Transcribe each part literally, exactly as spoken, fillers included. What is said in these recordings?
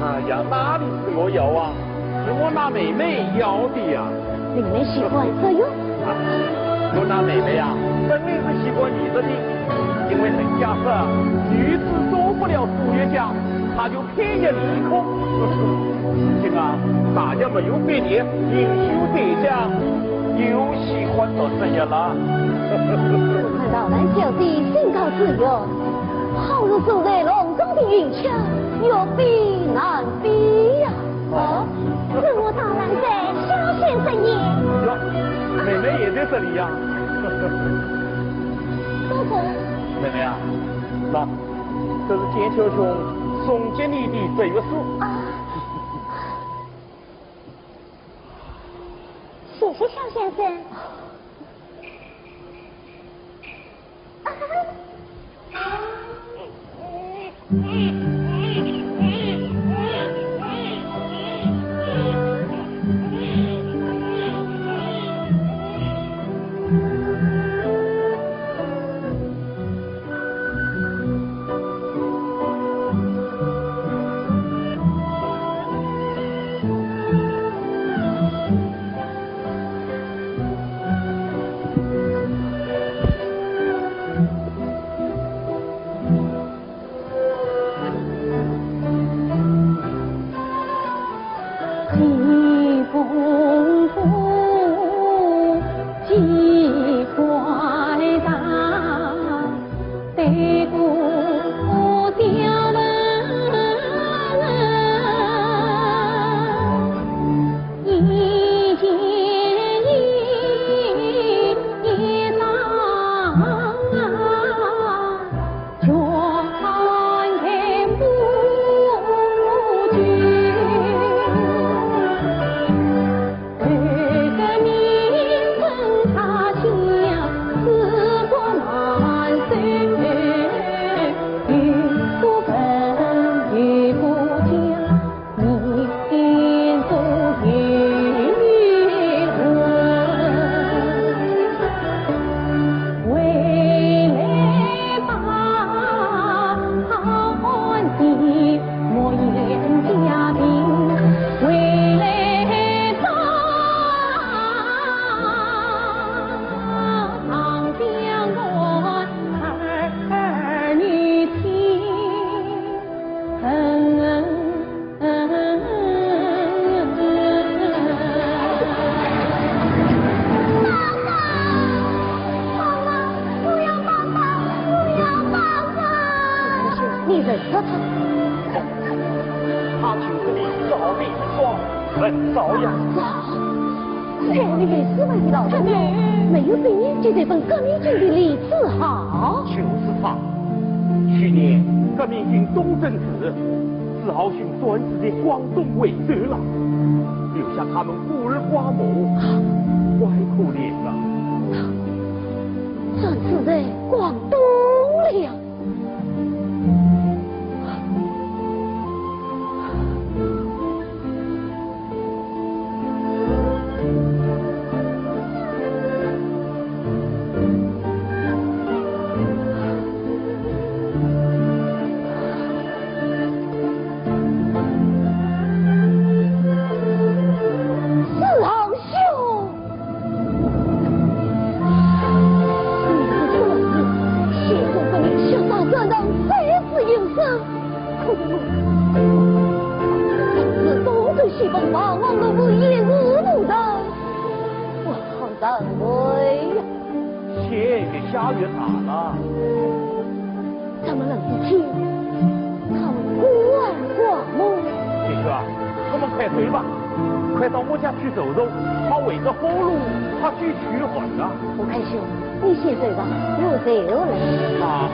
哎呀，哪里是我要啊？是我那妹妹要的呀。妹妹喜欢这样。啊，我那妹妹呀，本来是喜欢你的，因为人家说女子做不了数学家，她就偏要理科。事情啊，大家没有别的，另修再加，又喜欢到这样了。看到兰小姐心高志远，好似坐在龙 中的云彩，越比难比呀。哦，是我当然在，小先生也。哟，妹妹也在这里呀。叔叔。妹妹啊，那，这是剑桥兄送给你的折月书。啊。谢谢小先生。 你认得他？他就是李昭的双人招呀。 这样的也是问题了。看来没有毕业就得奔革命军的李子豪。就是他。去年革命军东征时，子豪兄战死在广东惠州了，留下他们孤儿寡母，怪可怜的。战死在广东了。 子豪兄，你是什么人？谢公不明，学生怎能再次应声？可恶！当时东周西奔，霸王龙武一日无头，我好难为呀。 天也下雨大了。这么冷的天，他们孤儿寡母。姐夫啊，我们快走吧，快到我家去坐坐，好为这后路他去驱寒啊。吴开兄，你先走吧，我随后来。啊，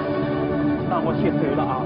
那我先走了啊。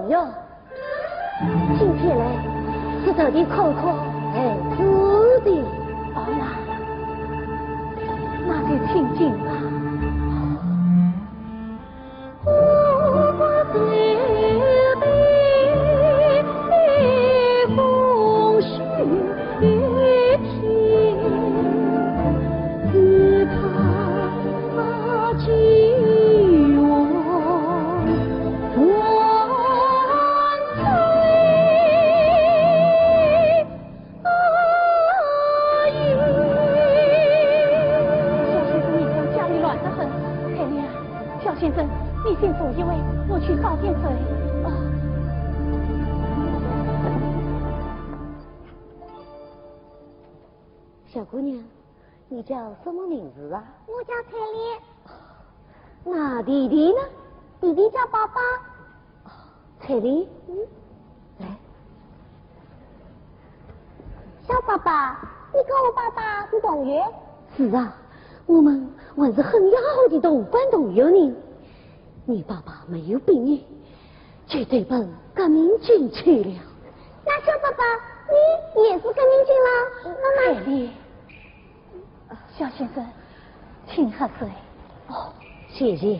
哟，今天来是特地看看孩子的。好啦，那就请进吧。小先生，你看家里乱得很。哎呀，小先生，你先坐一会，我去烧点水。啊。小姑娘，你叫什么名字啊？我叫彩莲。那弟弟呢？弟弟叫宝宝。彩莲，嗯，来。小宝宝，你跟我爸爸是同学？是啊，我们还是很要好的同班同学呢。你爸爸没有毕业，就投奔革命军去了。那小宝宝，你也是革命军了？妈妈。彩莲，小先生，请喝水。哦，谢谢。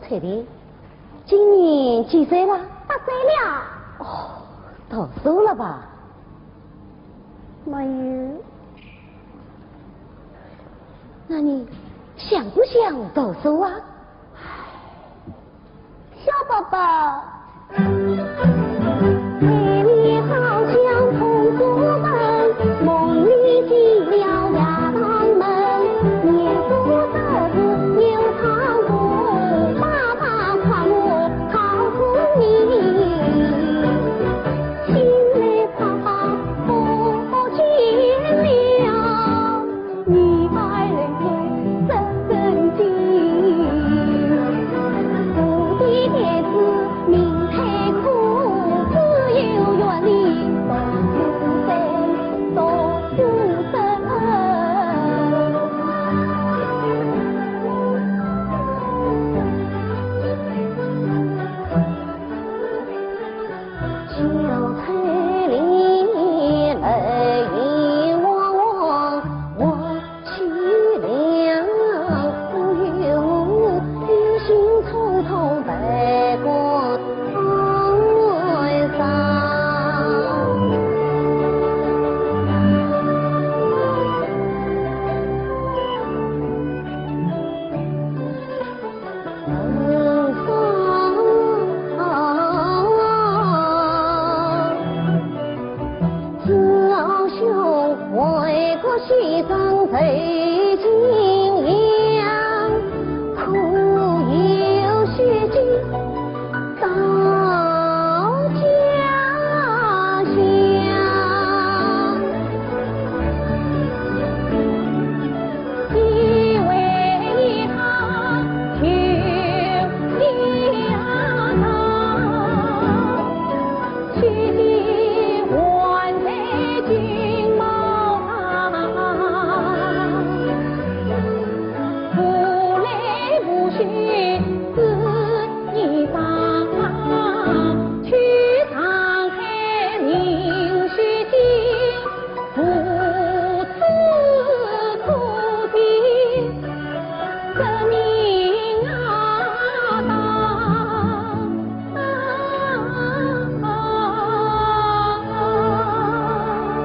彩莲，今年几岁了？八岁了。哦，读书了吧？没有。那你想不想读书啊？ 小宝宝。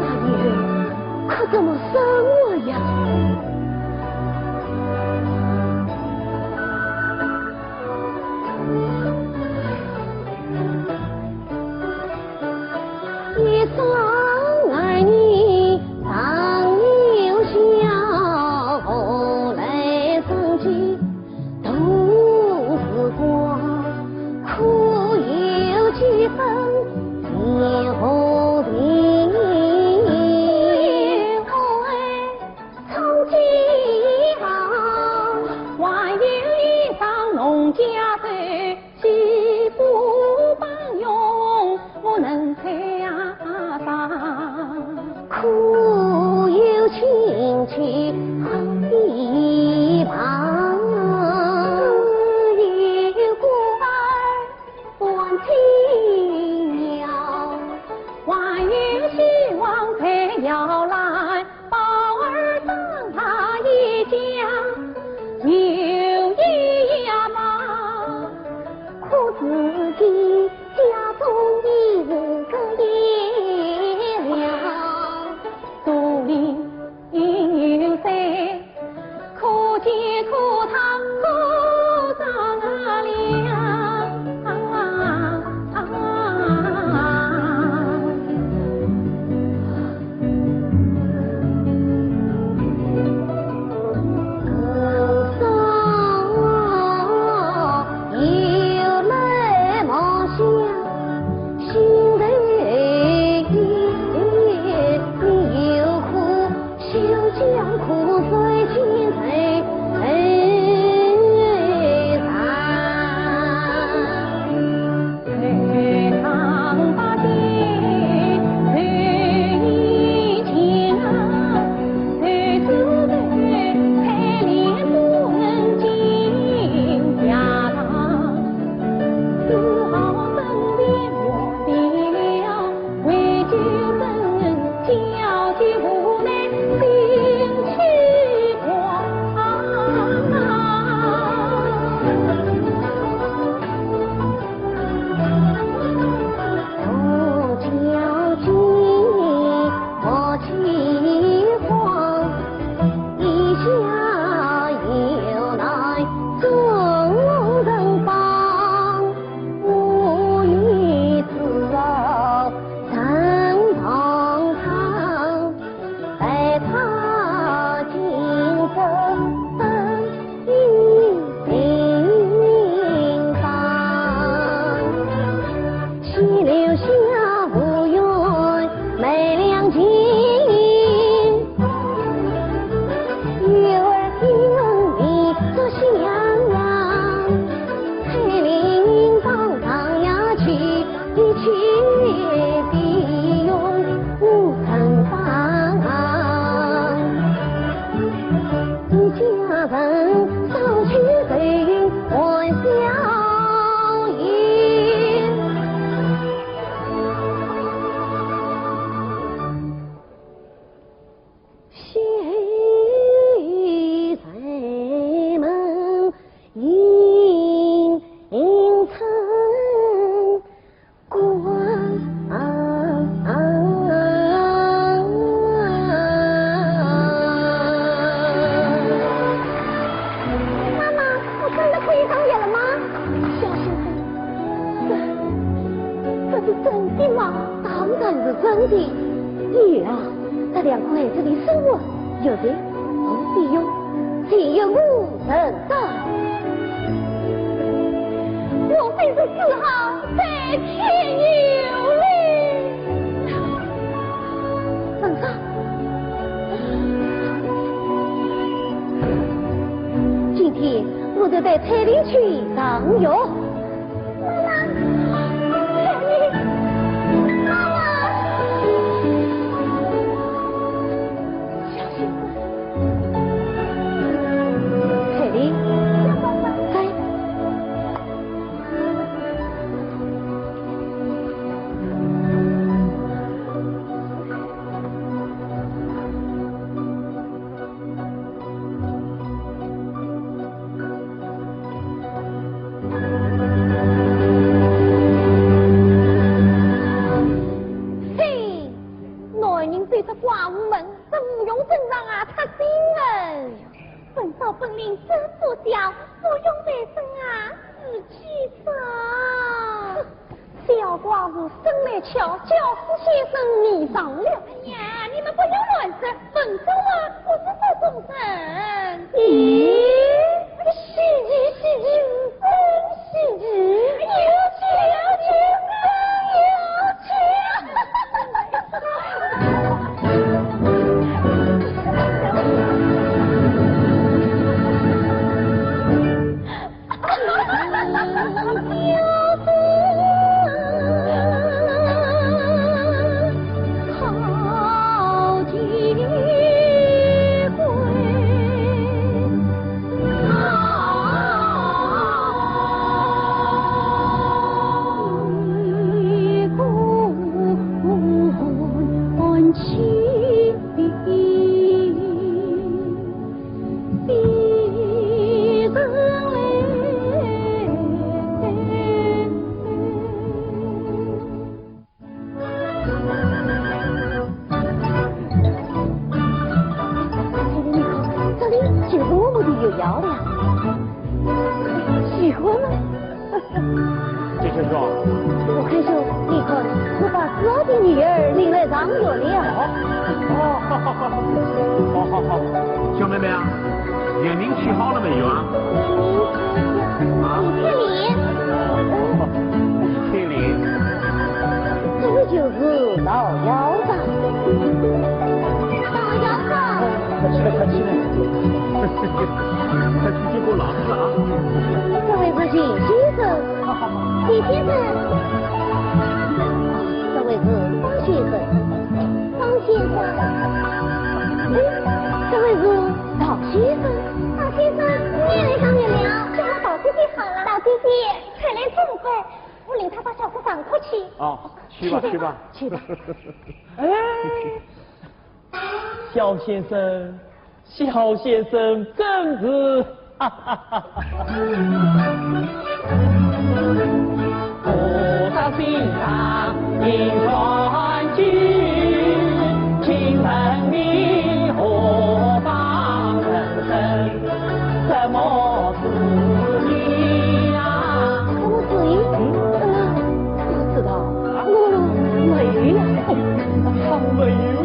那女人可怎么生了呀？是真的吗？当然是真的。女儿，这两个孩子的生活，学费、费用，全由我承担。我非是四行再添油嘞。文生，今天我就带彩玲去上学。 妈妈，妈妈。小心，彩玲，来。 嘿，男人对着寡妇们，这无用正常啊，太心了。本少本领真不小，不用为生啊，自己说。 小寡妇身材巧，教书先生迷上了。哎呀，你们不要乱说，文生啊，不是这种人。咦，稀奇，稀奇，真稀奇。有趣，有趣，真有趣。这里就是我们的学校了呀。喜欢吗？ 这就是啊。我看兄，你看，我把四号的女儿领来上学了。哦，好，好，好，小妹妹啊，年龄起好了没有啊？啊？你看你。哦，是翠玲。这位就是老校长。老校长。快起来，快起来。快去接过老师啊。这位是秦先生。 李先生，这位是方先生。方先生，哎，这位是老先生。老先生，你也来上学了？叫我老姐姐好了。老姐姐，采莲真乖，我领她到校车上去。哦，去吧，去吧。去吧。哎，小先生， 小先生真是，哈哈哈哈。什么主意？嗯，呃，不知道。啊？我没有。哦，他没有。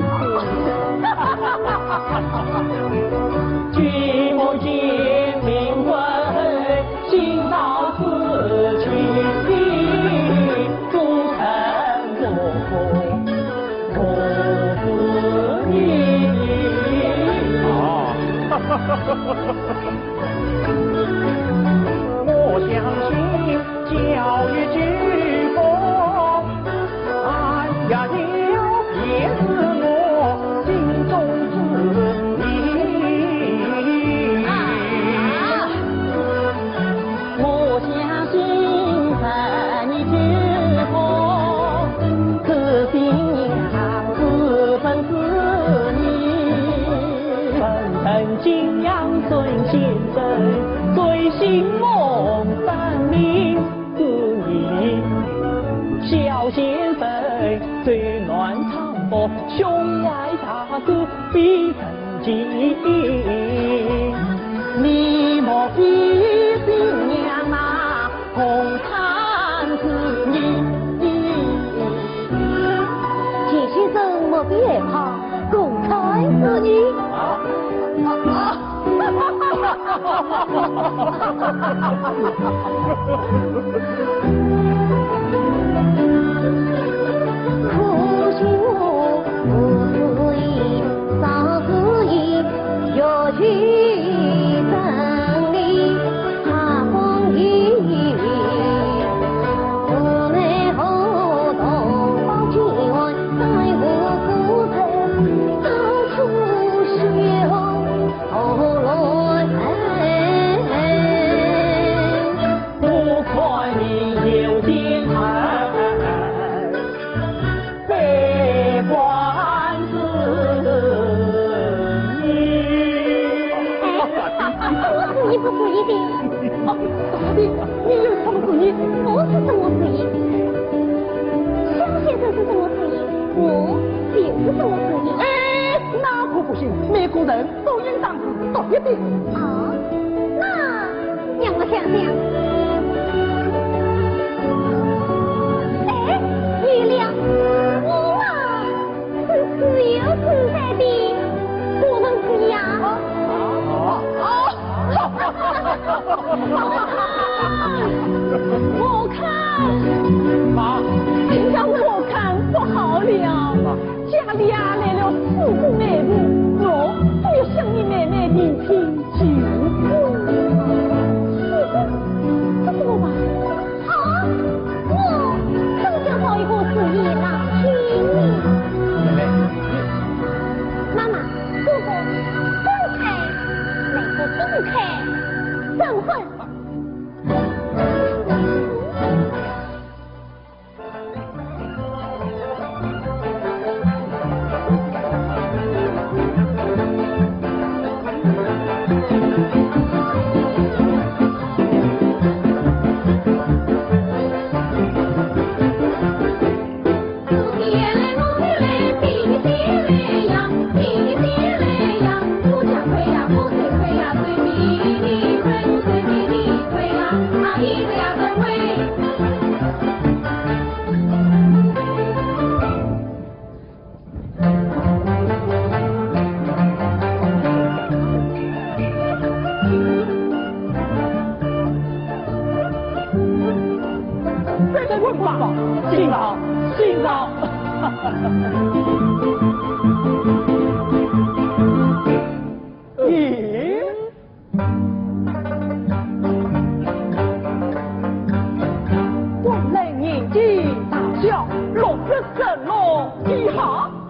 哎，我主意不主意的？哦，到底你有什么主意？我是什么主意？萧先生是什么主意，我就是什么主意。哎，那可不行，每个人都应当是独立的。哦，那让我想想。哎，对了，我嘛， 是自由自在的，不能这样。我看，妈。今朝我看不好了。妈。家里啊来了四个媒婆，我都要向你妹妹提亲求婚。四个？这怎么办？ 好，我正想找一个主意来听你。妈妈，哥哥，光彩来个公开征婚。 这个棍棒，新郎，新郎。咦？ 我来年纪大小，落得十六以下。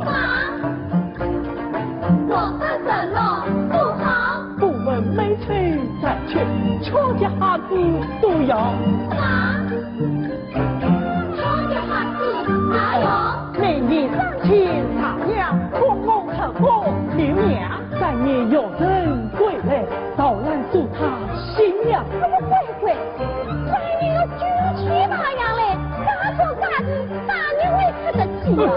啥？落得十六不好？不问美丑长短，缺家下子都要。啥？缺家下子哪有？美女上亲上梁，供我出阁留娘。 三年学成归来，早晚做她新娘。什么鬼鬼？三年要娶妻那样嘞，啥叫嫁娶？三年会出得起啊？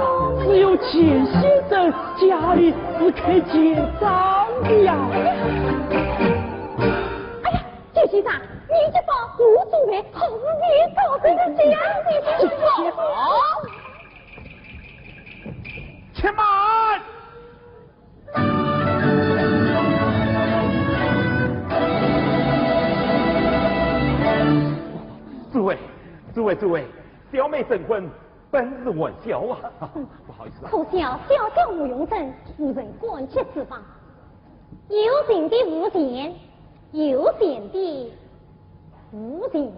只有钱先生家里是开钱庄的呀。哎呀，钱先生，你这把我准备好事情，好事情，这样子。好。且慢！ 诸位，诸位，诸位，小妹征婚本是玩笑啊，不好意思啊。可笑小小慕容珍，自认官职之芳，有情的无钱，有钱的 无情。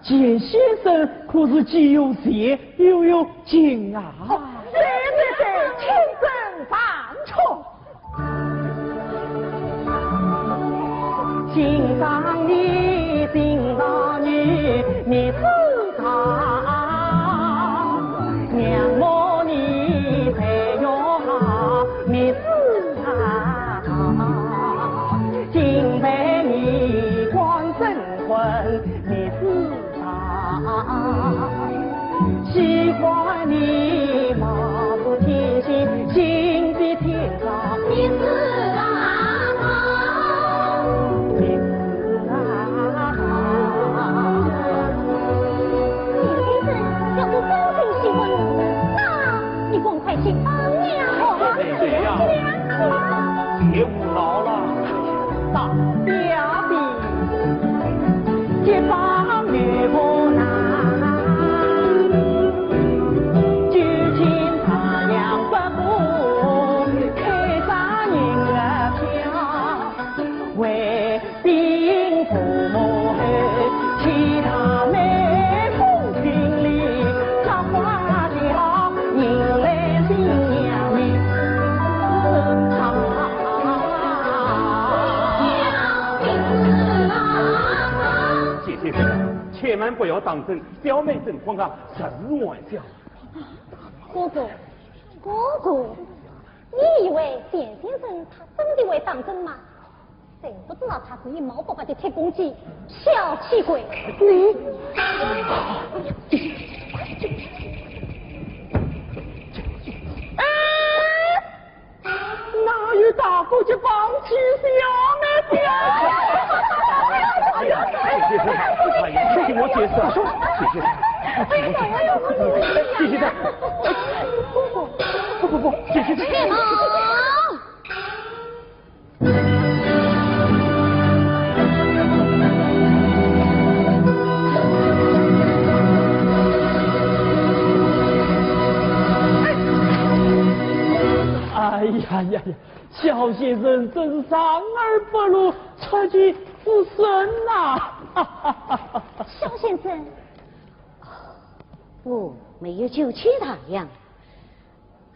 钱先生可是既有钱又有情啊。对对对，天生犯冲。欣赏你，欣赏你，你是他，仰慕你，才有好，你是 啊，敬佩你光生昏，你是他。喜欢你貌似天仙，心比天高，你是他，你是他。钱先生要是真心喜欢你，那你光 快去帮呀！对呀，别胡闹了。那谢先生，千万不要当真，表妹真的啊，人是玩笑。哥哥，哥哥，你以为钱先生他真的会当真吗？谁不知道他是一毛不拔的铁公鸡，小气鬼。你，快进去，快进去。啊！ 哪有大哥就放弃小妹的啊？哎呀，哎呀，哎呀，请我解释啊，请我解释，请我解释。哎，姐姐，哎，不不不不，姐姐，姐姐。哎呀呀呀，小先生真是上而不露，出其不深呐！小先生，我没有九曲大洋，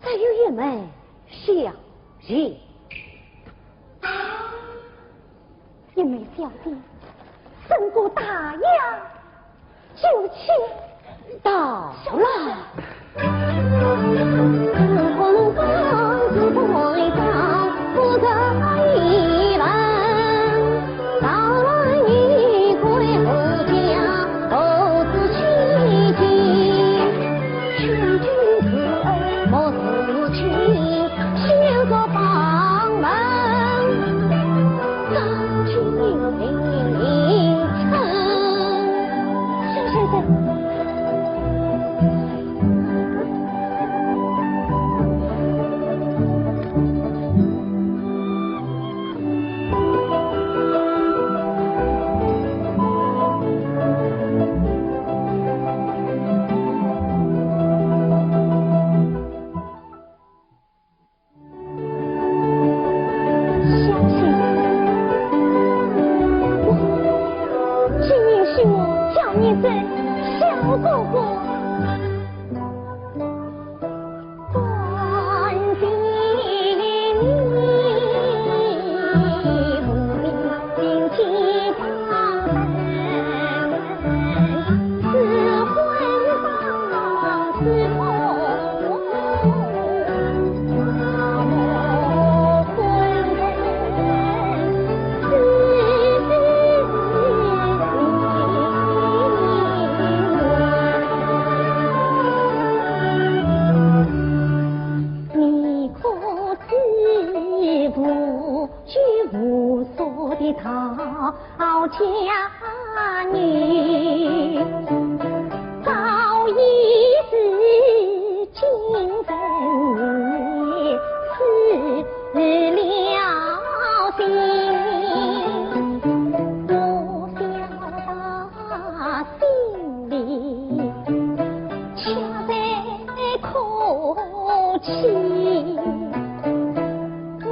只有一门小学。一门小学，胜过大洋九曲。到了。小先生，我，请允许我叫你声小哥哥。 你可知无拘无束的道家女，早已是精神失了心。我晓得 心里恰在哭泣，我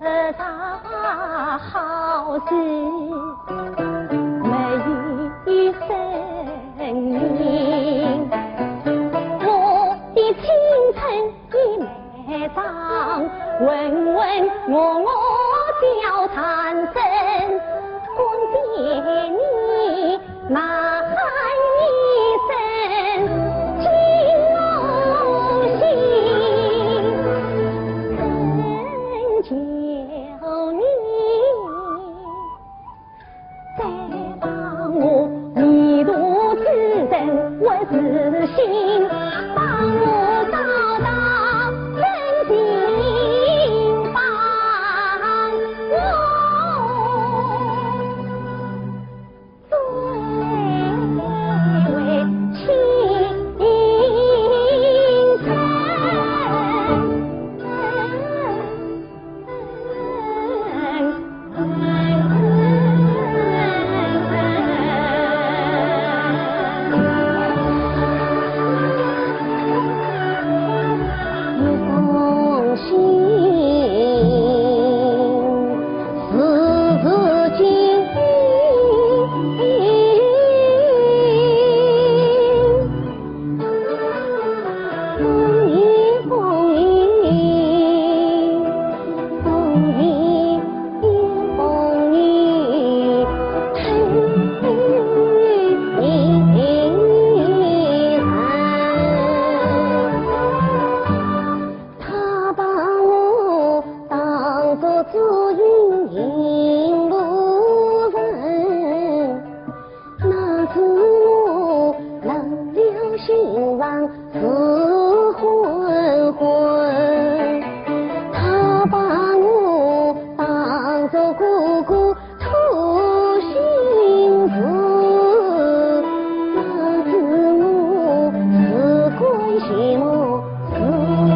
为啥好事没有是昏昏，他把我当作哥哥托心事，哪知我是关心我自己。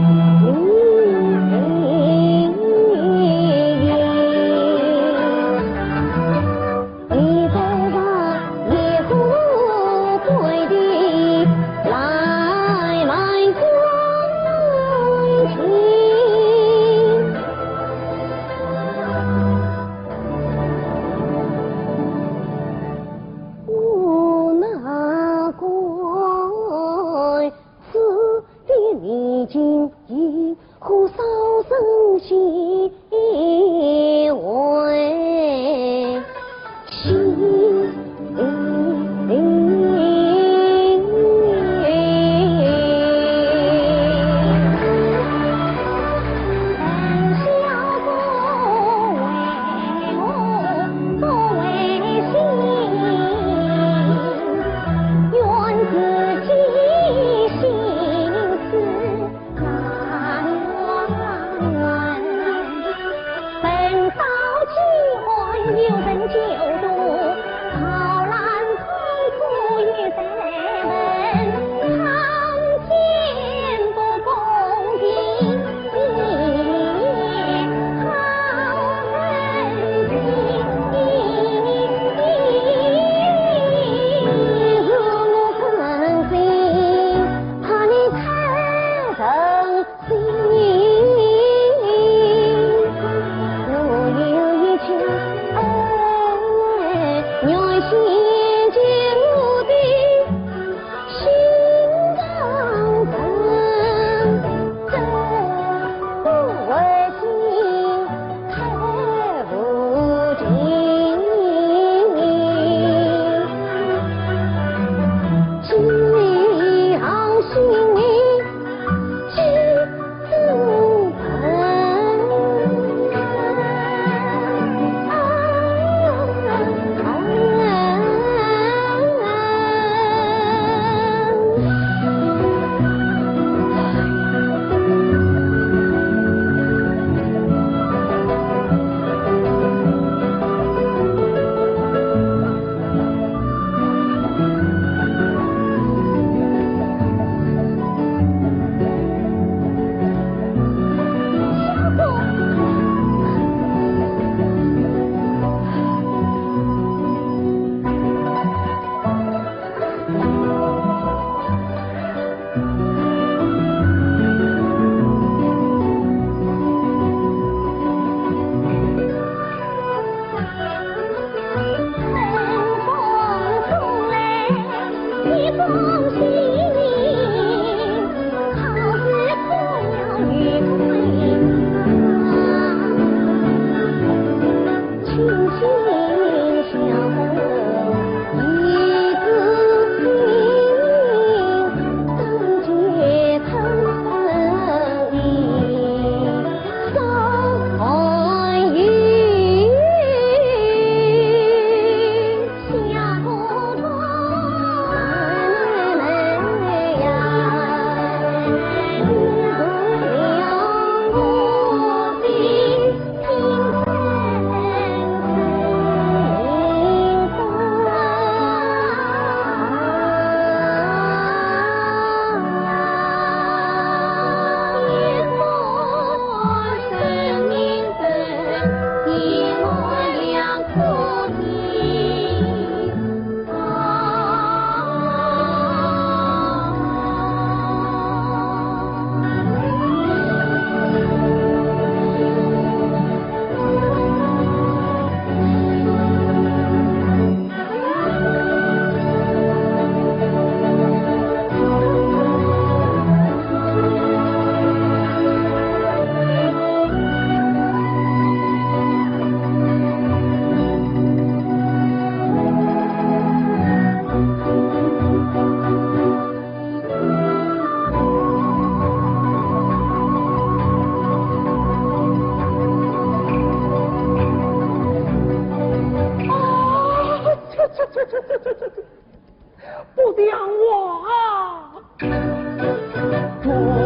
不讲话啊！我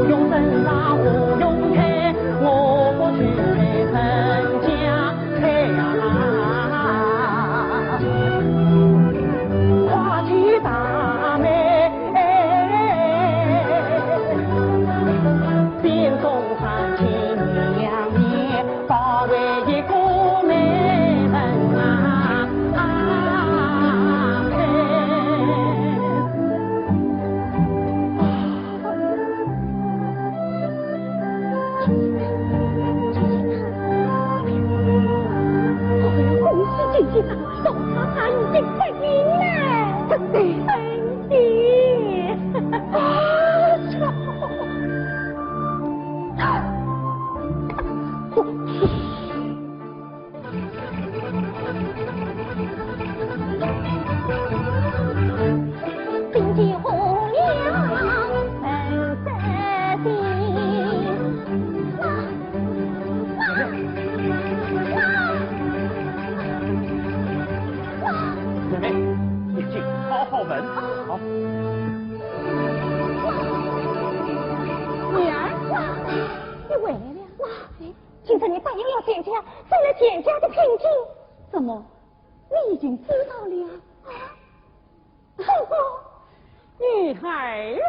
用身上我用开，我不去人家开呀。花旗大妹，边中山青娘娘，包围一个美人啊。恭喜金金啊，小太太已经得名了。真的？真的。啊，妹妹，你进，好好问。好。女儿，你回来了。哇，听说你答应了田家，收了田家的聘金。怎么，你已经知道了？啊， 哥哥，女儿啊。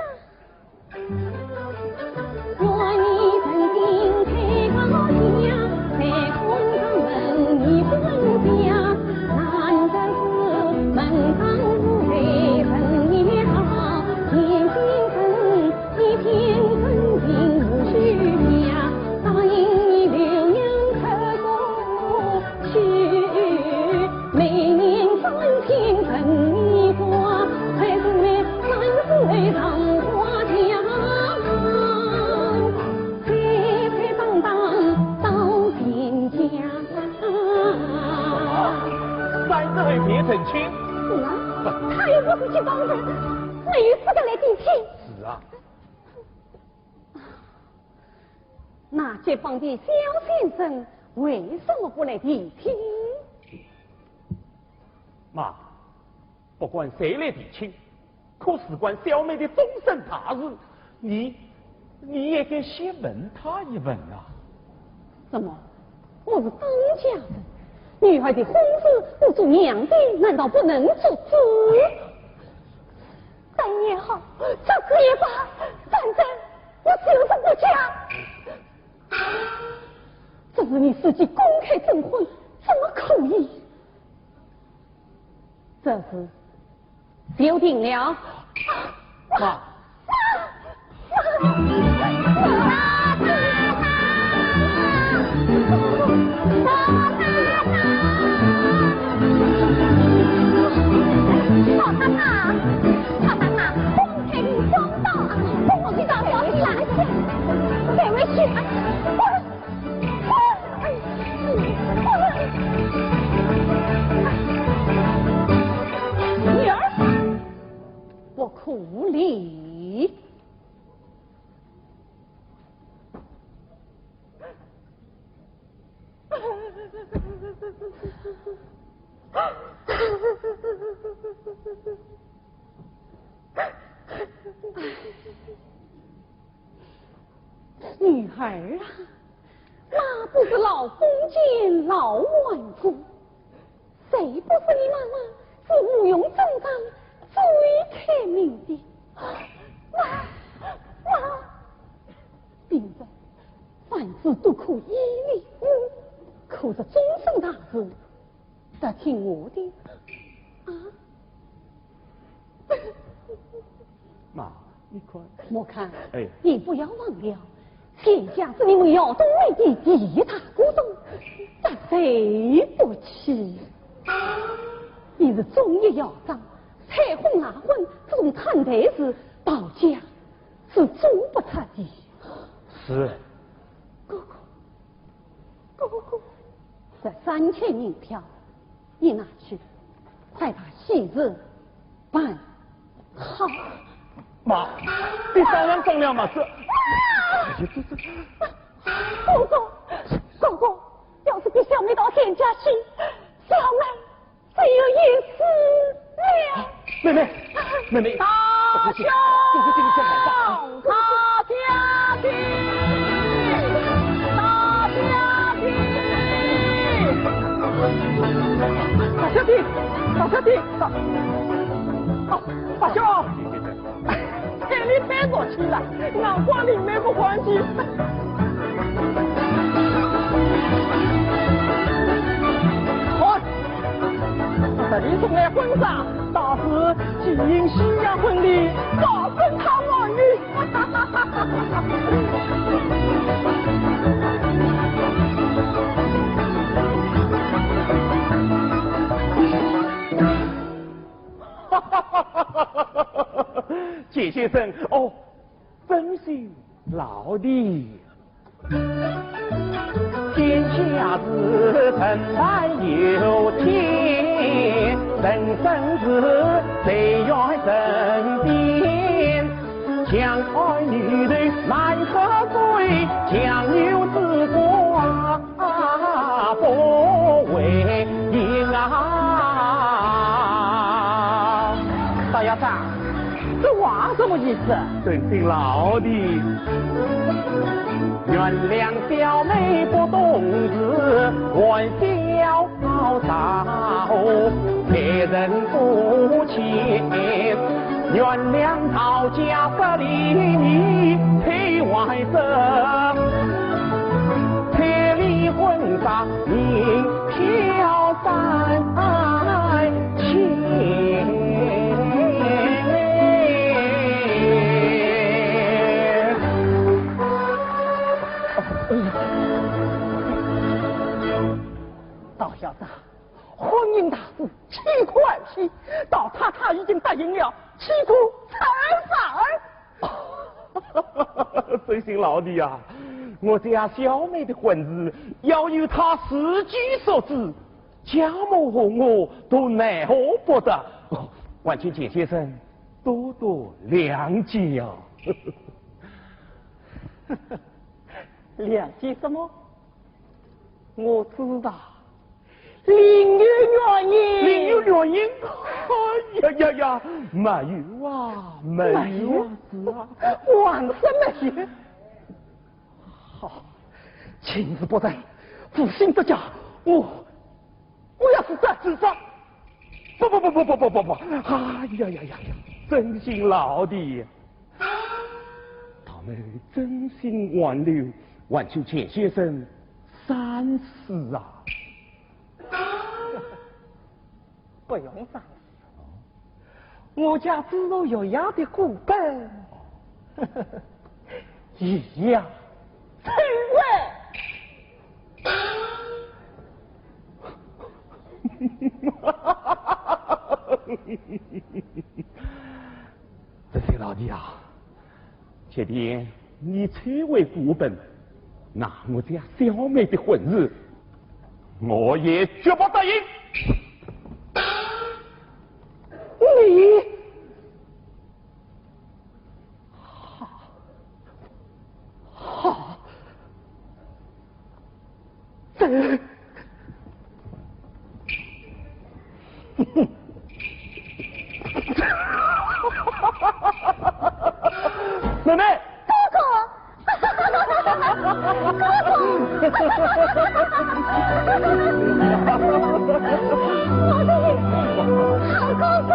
三十岁别成亲。是啊，他又不是街坊人，没有资格来提亲。是啊。 那街坊的小先生为什么不来提亲？妈，不管谁来提亲，可事关小妹的终身大事，你，你也该先问他一问啊。怎么，我是当家人，女儿的婚事不做娘的，难道不能做主？ 但也好，这个也罢，反正我就是不嫁。这是你自己公开征婚，怎么可以？这事就定了。妈。女儿，不可离。 女儿啊，妈不是老封建老纨绔，谁不是你妈妈是无用正当最开明的？妈，妈，平日凡事都可依你，可是终身大事，得听我的。啊？ 妈，你看。莫看，哎。你不要忘了，田家是你们耀东门的第一大股东，这谁不起？你是忠义要长，采红蜡婚这种摊台事，保家是做不出的。是。哥哥， 哥哥，这三千银票，你拿去，快把喜事办好。妈，你商量商量嘛，这，哎呀，这，这，哥哥，哥哥，要是逼小妹到田家去，小妹只有一死了。妹妹，妹妹，到大小姐，大小姐，大小姐，大小姐，大，哦，大小姐。 看你太淘气了，眼光灵，蛮不欢喜。好，这里送来婚纱，到时举行西洋婚礼，保证他满意。钱先生，哦， 真是老弟。天下事成败由天，人生是随缘身边，墙外女头难可归，强扭之过 啊，不为意啊。大爷子，这话什么意思？真是老的。原谅小妹不懂事，还小少，待人不浅。 原谅道家不理你，配外色，配离婚纱，你飘散千。大小姐， 婚姻大事，岂可儿戏？到太太已经答应了，岂可再三？真是老弟啊，我家小妹的婚事要由她自己做主，家母和我都奈何不得。哦，还请钱先生多多谅解啊。谅解什么？ 我知道，另有原因。另有原因？哎呀呀呀，没有啊，没有啊，没有？是啊。还是没有？好，情事不成，负心折腰，我，我要自杀。自杀？不不不不不不不不，哎呀呀呀呀，真心老弟。 他们真心挽留，还请钱先生三思啊。不用三思，我家知县爷的股本，一样退回。这些老弟啊， 确定你退回股本，那我家小妹的婚事，我也绝不答应。你，好，好，这， 妹妹。哥哥。哥哥。我的好哥哥。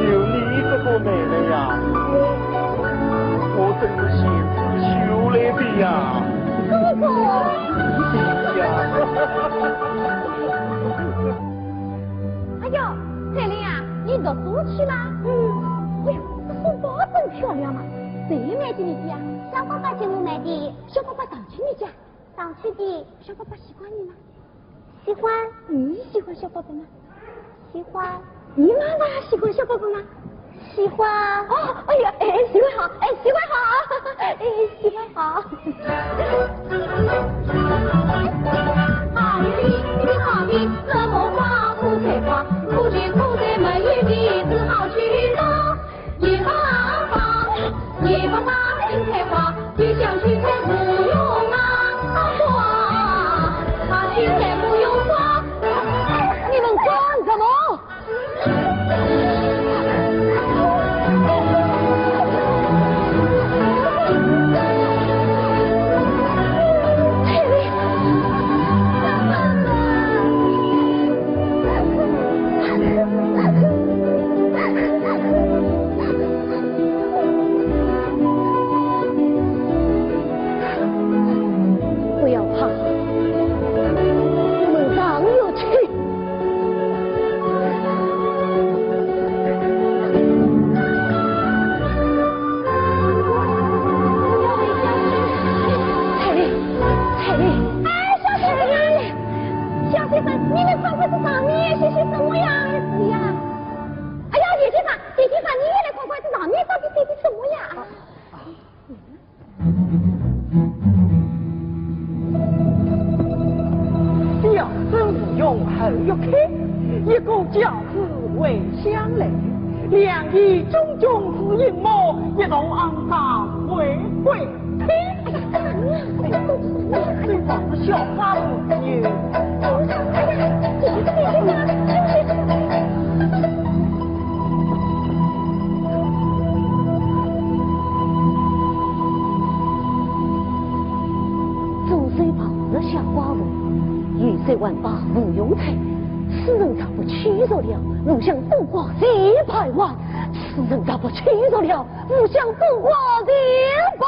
有你这个妹妹呀，我，我真是贤子修来的呀。 哥哥。呀。哎呦，彩玲啊，你读书去啦？嗯。哎呦，这书包真漂亮嘛，谁买给你的呀？小宝宝给我买的。小宝宝常去你家？常去的。小宝宝喜欢你吗？ 喜欢。你喜欢小宝宝吗？喜欢。你妈妈喜欢小宝宝吗？喜欢。哦，哎呀，哎，喜欢好，哎，喜欢好，哎，喜欢好。你们干什么？不要怕，我们上楼去。彩礼，彩礼。哎，小姐，小姐，你们上楼去上面歇歇什么呀？是呀。哎呀，田先生，田先生，你也来看看，这上面到底写的什么呀？ 小生吴用侯玉开，一个教子回乡来，两眼炯炯似银幕，一同骯骕回归天。哎呀，哎呀，这小家伙，你……哎呀，这个，这个，这个，这个。 左手抱着小寡妇，右手还把吴用推。此人若不屈服了，吴相东郭前排外。此人若不屈服了，吴相东郭前排外。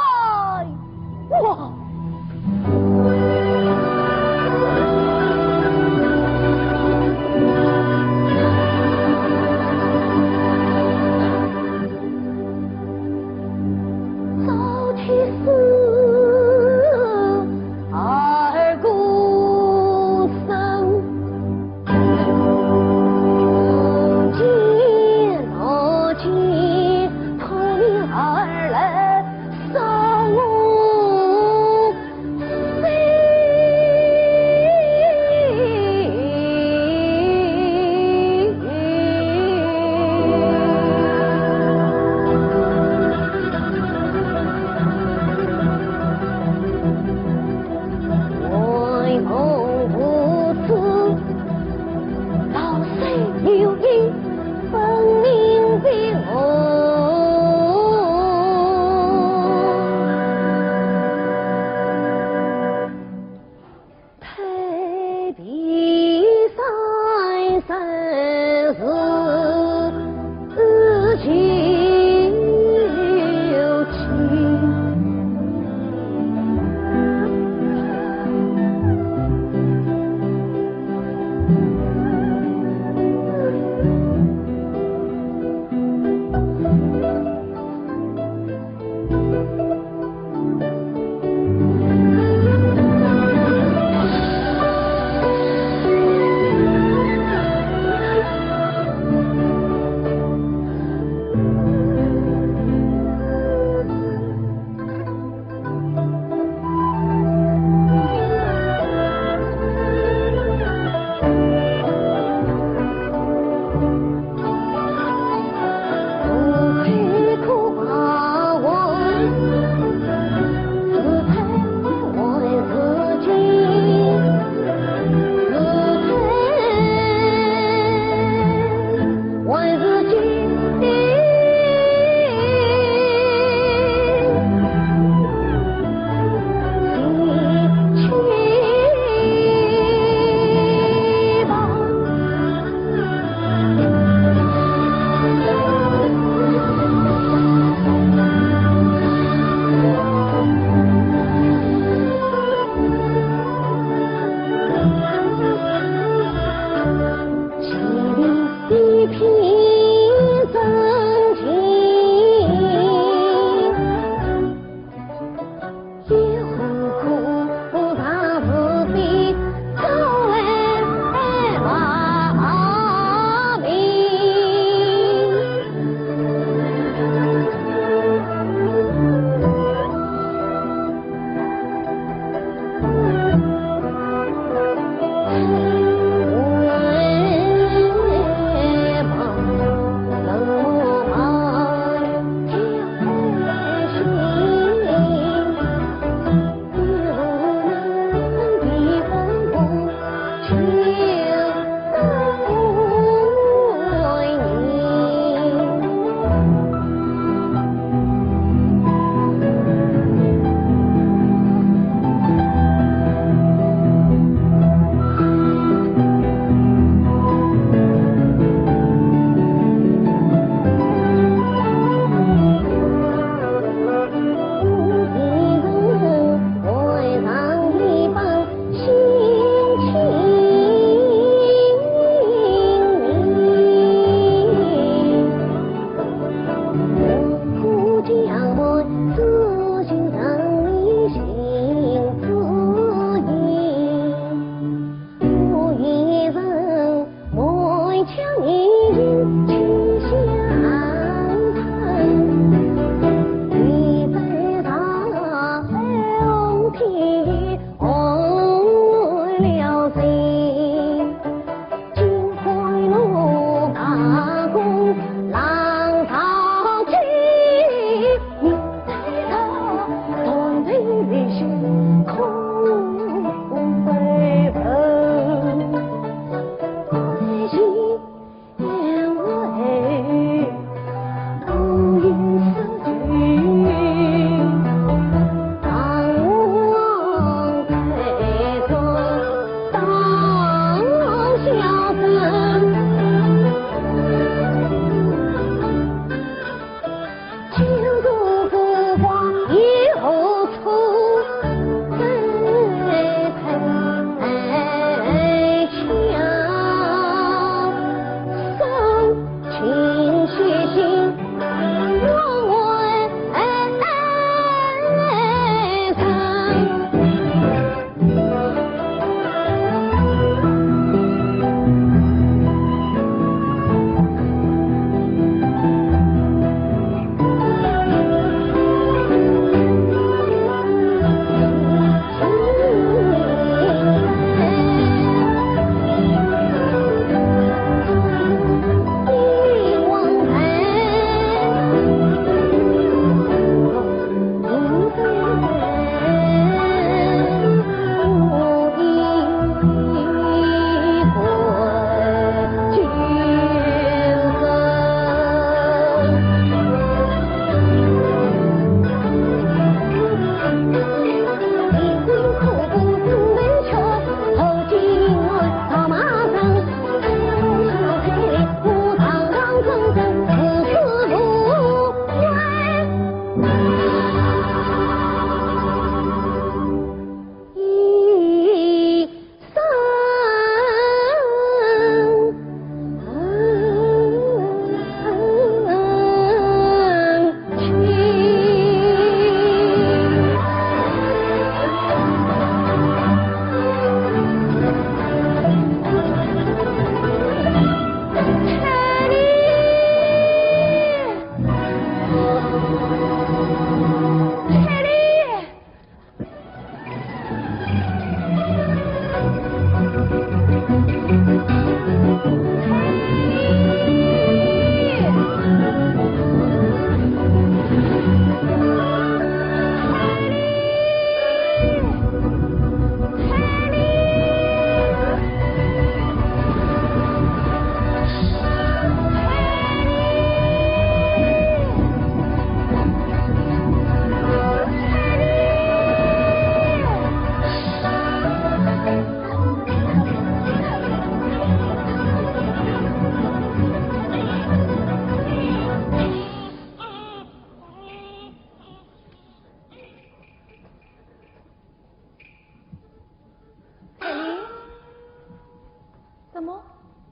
怎么，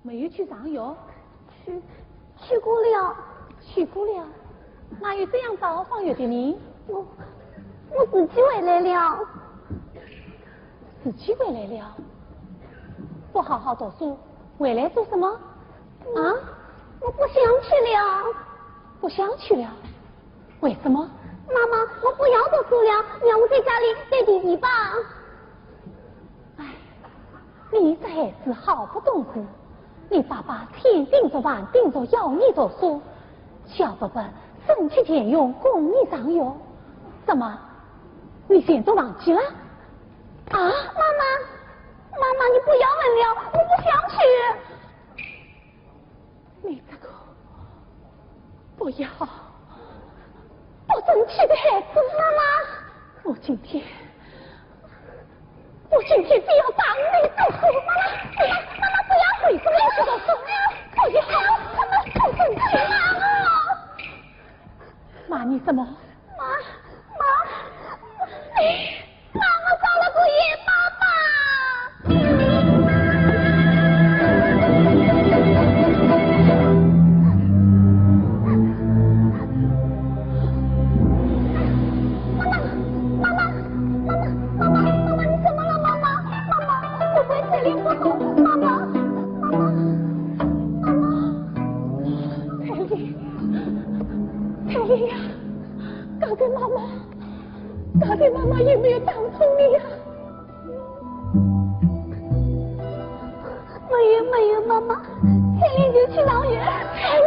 没有去上学？去，去过了。去过了？哪有这样早放学的呢？我，我自己回来了。自己回来了？不好好读书，回来做什么？啊？我不想去了。不想去了？ 为什么？妈妈，我不要读书了，让我在家里带弟弟吧。哎，你这孩子好不懂事，你爸爸千叮嘱万叮嘱要你读书，叫伯伯省吃俭用供你上学，怎么，你全都忘记了？啊？妈妈，妈妈，你不要问了，我不想去。 你这个不要、不争气的孩子！妈妈，我今天，我今天非要打你个。妈妈，妈妈，妈妈，不要！为什么要去读书？不要！妈妈，不争气！妈妈，骂你什么？妈，妈，你 妈，我找了个野爸爸。妈妈，妈妈，妈妈，妈妈，妈妈，你怎么了，妈妈？妈妈，我快点不好，妈妈，妈妈，妈妈。哎呀，刚才妈妈，刚才妈妈有没有打痛你呀？没有，没有，妈妈，彩玲就去老远，彩玲。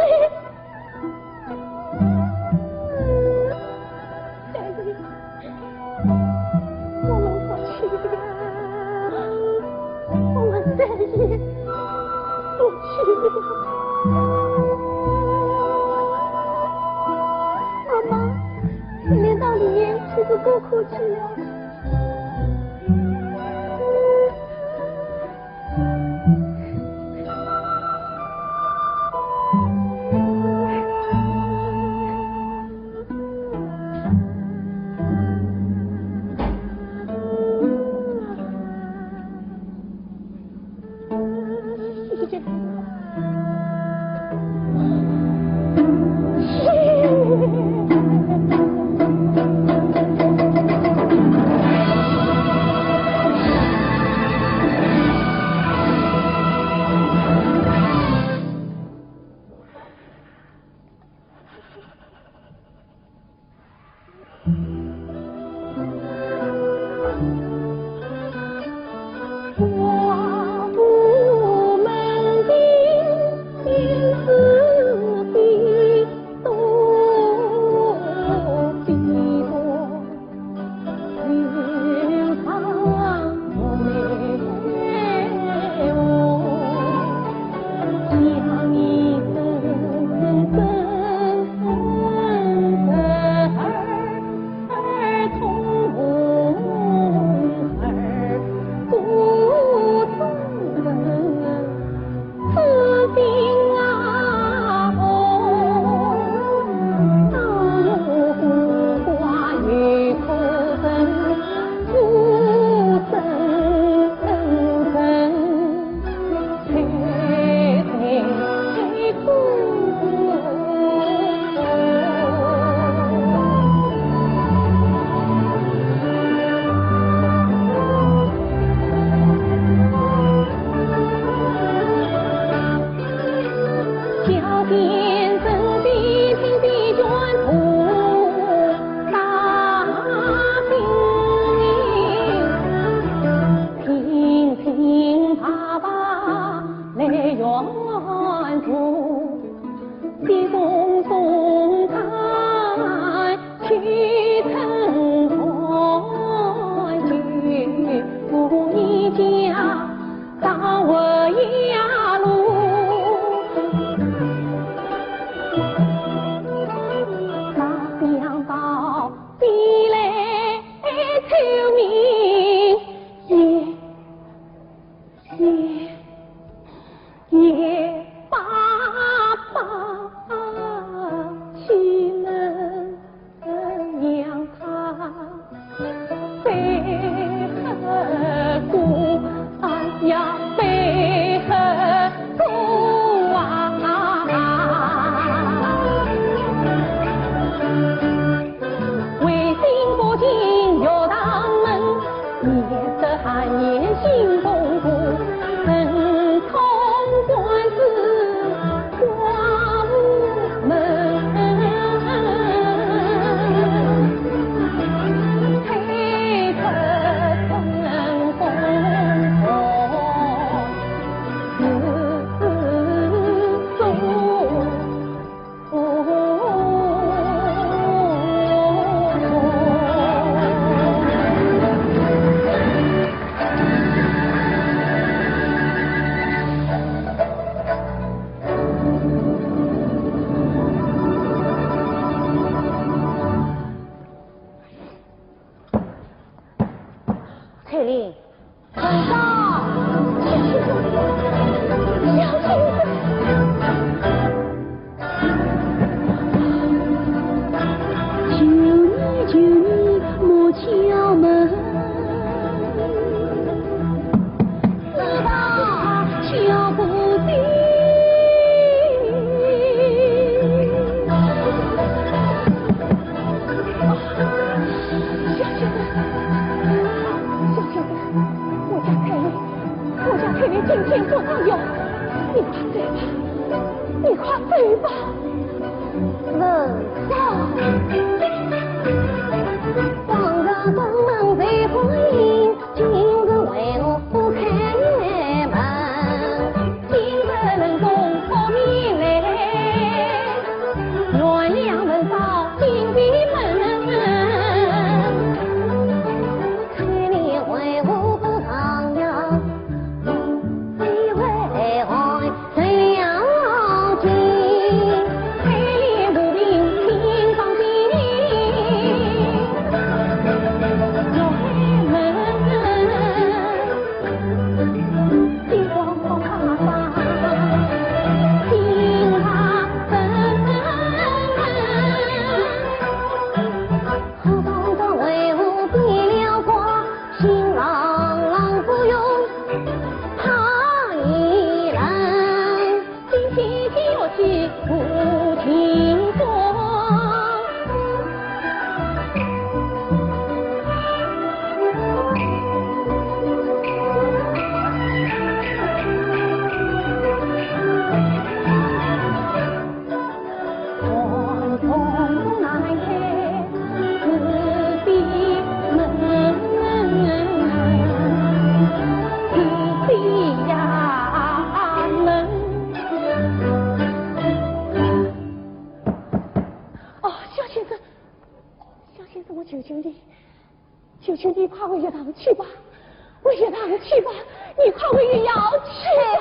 我们回去吧，我们再也不去了。妈妈，你们到里面去做功课去了。往日登门谁欢迎，今日为何不开门？今日冷冻好面来，原谅门上金闭门。开门为何不上呀？ 哦，小先生，小先生，我求求你， 求求你快回学堂去吧，回学堂去吧，你快回学校去吧。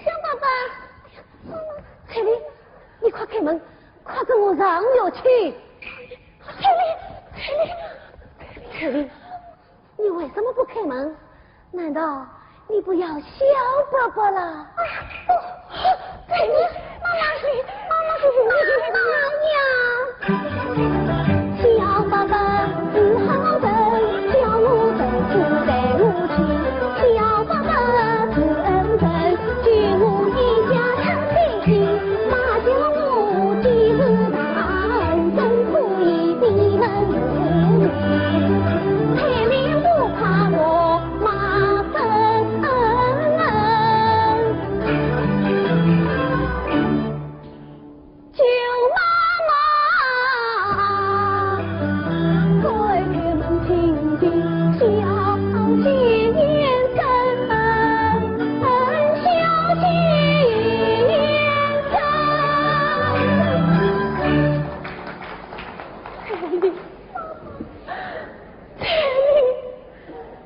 小宝宝，哎呀，妈妈，彩丽，你快开门，快跟我上学去。彩丽，彩丽，彩丽，你为什么不开门？难道 你不要小宝宝了？哎呀，不，给你，妈妈给，妈妈给，妈妈呀！小宝宝是好人，叫我儿子带我去。小宝宝是恩人，救我一家ทั้งสี่ชี。妈叫我几时大，怎可以比人美？彩莲不怕我。 妈生恩，救妈妈，开门请进小姐。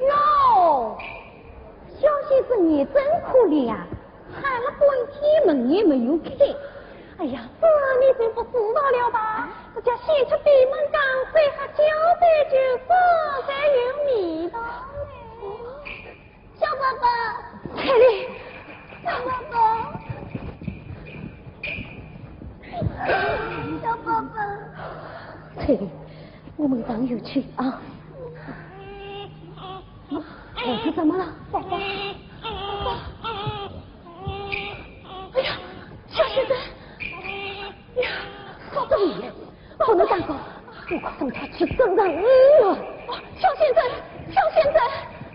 哟，小先生，你真可怜呀，喊了半天门也没有开。哎呀，这你就不知道了吧？这叫先吃闭门羹，再喝交杯酒，这才有味道嘞。小宝宝，彩莲，小宝宝，小宝宝。彩莲，我们上学去啊。孩子怎么了？宝宝。哎呀，小先生，呀，少这么远，不能耽搁，我快送他去正常医院。小先生，小先生，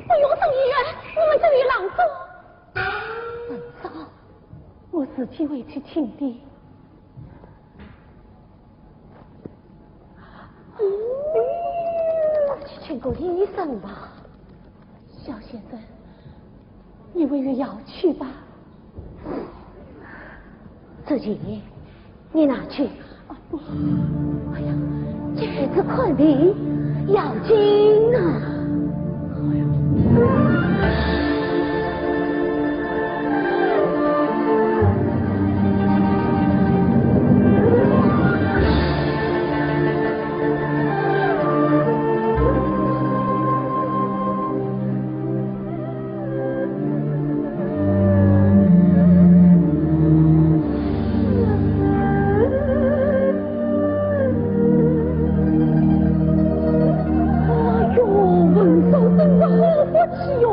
不用送医院，我们这里冷冻。冷冻，我自己回去请的。 快去请个医生吧。小先生，你回学校去吧。这钱，你拿去。啊，不。哎呀，这孩子看病要紧啊。哎呀。 哎哟，文松真是好福气哟！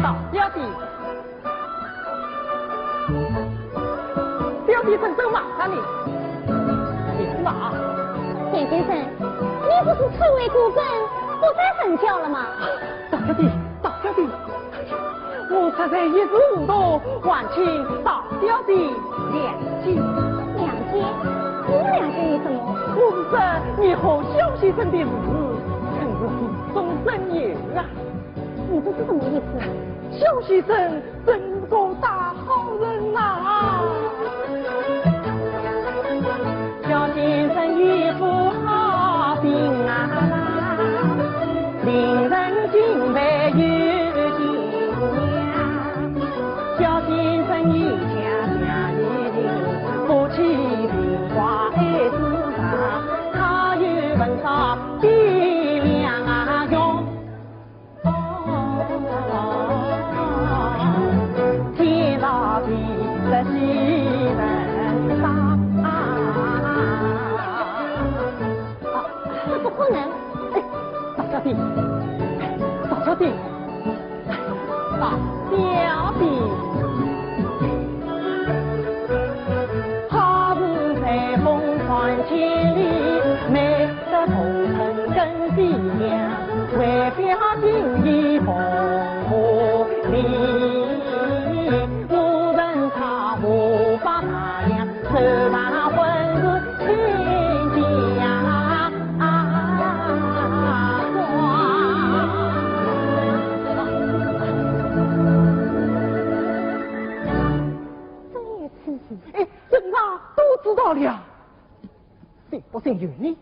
到表弟，表弟正走忙着呢，你去忙。钱先生，你不是初为顾问，不再任教了吗？到表弟，到表弟，我实在一时糊涂，还请到表弟谅解。谅解？我谅解你什么？我是说你和萧先生的事，真是无中生有啊。 你这是什么意思？萧先生真是个大好人呐。萧先生一副好心啊，令人敬佩又敬仰。萧先生一家家一定不欺贫寡爱自强，他有文化的力量啊，用 天大地的西门大。啊，这不可能。哎，大小姐，大小姐，大小姐。 他是随风传千里，美得同城更比肩，为表情义奉和礼。我问他，我把他呀，手拿婚事亲家庄。 真有此事？哎，镇上都知道了。信不信由你。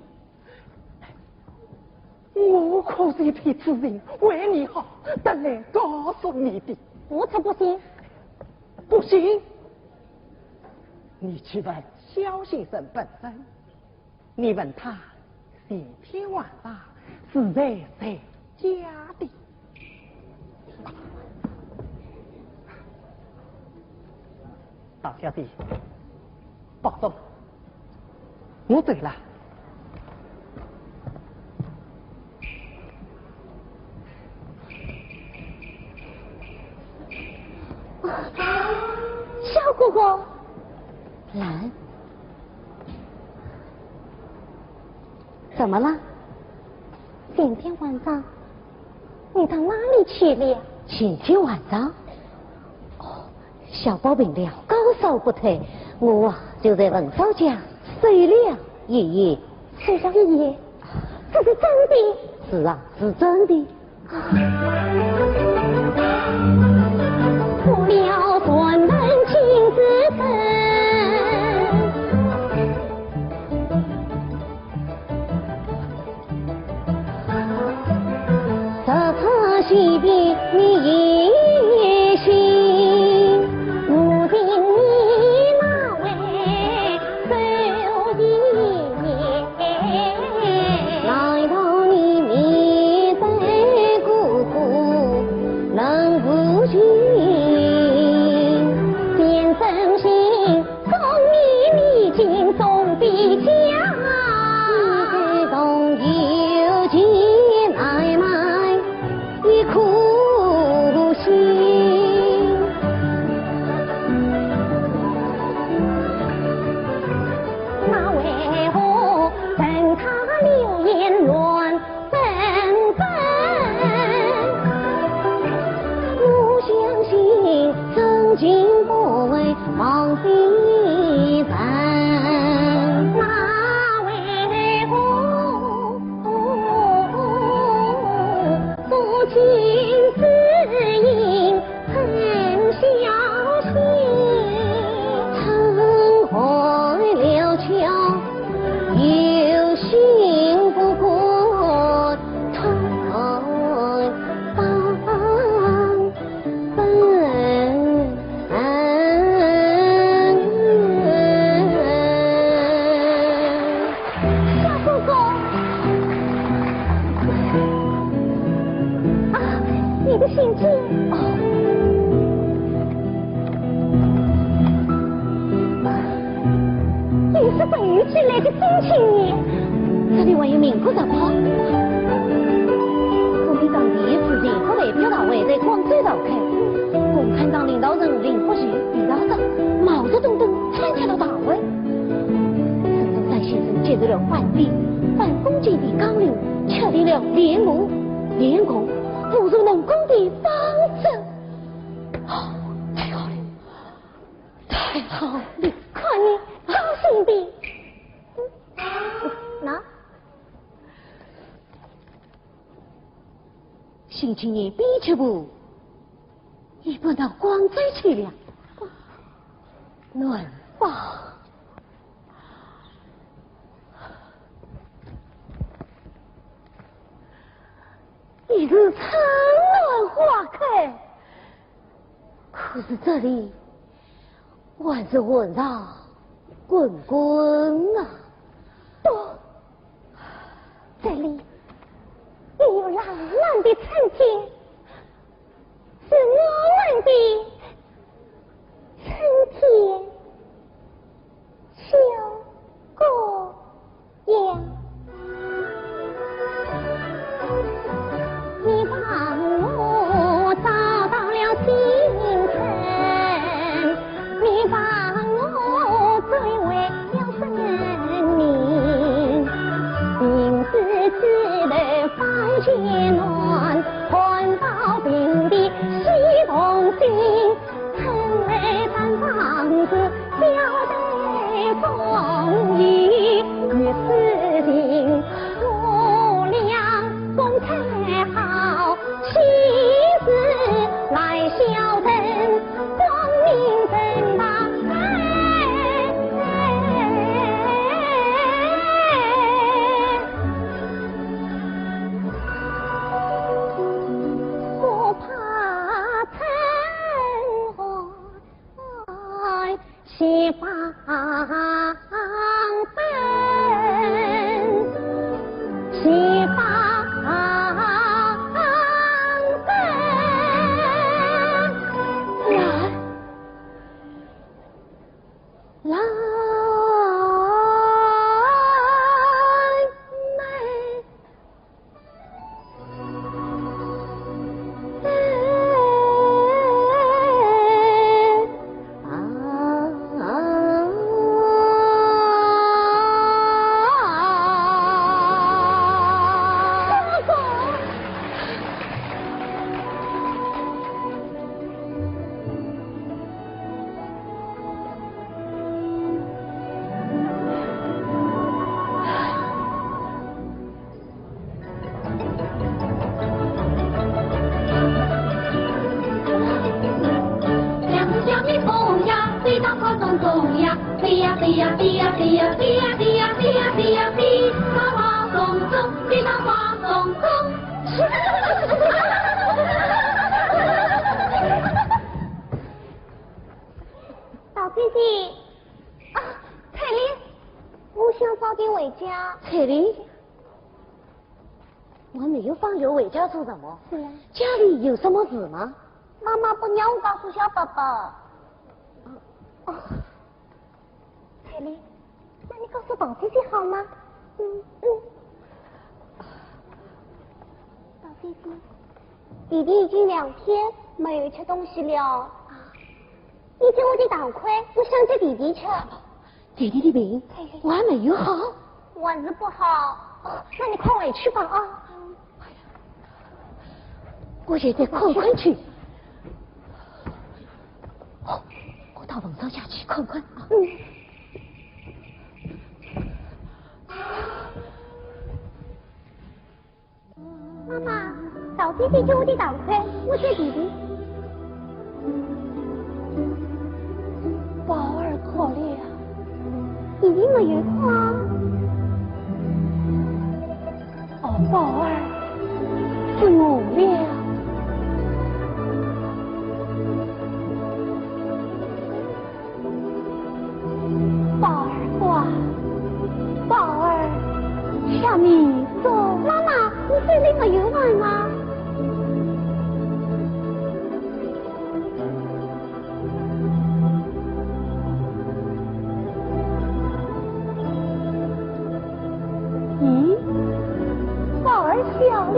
我可是一片痴情，为你好，特来告诉你的。我才不信。不信？你去问萧先生本人。 你问他，前天晚上是谁在家的？大小姐，保重，我走了。 萧哥哥。兰。怎么了？前天晚上，你到哪里去了？前天晚上？哦，小宝病了，高烧不退，我啊，就在文嫂家睡了一夜。睡了一夜？这是真的？是啊，是真的。 小哥哥。啊，你的信件。哦。又是等于寄来的申请呢。这里还有民国日报。国民党第一次全国代表大会在广州开，共产党领导人林则徐遇到的，毛泽东等参加了大会。孙中山先生接受了皇帝范仲淹的纲领，确立了联俄，联俄步入冷宫的方针。哦，太好了，太好了！看你高兴的。那，新青年编辑部已搬到广州去了。暖房。已是春暖花开，可是这里还是寒潮滚滚啊。不，这里也有浪漫的春天，是我们的春天。秋姑娘。你帮我找到了新人，你帮我追回了生命。明知枝头方取暖，看到平地西同心。春来山上是小台风雨，雨丝情，月亮风吹好，喜事来消人，光明正大。哎，不怕春寒。 西方奔，西方奔。来，来，来。 两只小蜜蜂呀，飞到花丛中呀，飞呀飞呀飞呀飞呀飞呀飞呀飞呀飞呀飞，到花丛中，飞到花丛中。宝姐姐，啊，彩玲，我想早点回家。彩玲， 我没有放学回家做什么？是啊。家里有什么事吗？妈妈不让我告诉小宝宝。哦，哦。彩玲，那你告诉宝姐姐好吗？嗯，嗯。宝姐姐，弟弟已经两天没有吃东西了。啊。你替我的糖块，我想给弟弟吃。 弟弟的病还没有好。还是不好。哦，那你快回去吧啊。我也得看看去。哦，我到楼上下去看看啊。嗯。 妈妈，宝姐姐给我的糖块，我给弟弟。宝儿渴了。弟弟没有渴啊。哦，宝儿是饿了。 宝儿啊，宝儿，吃米粥。妈妈，你手里没有碗吗？咦，宝儿笑了。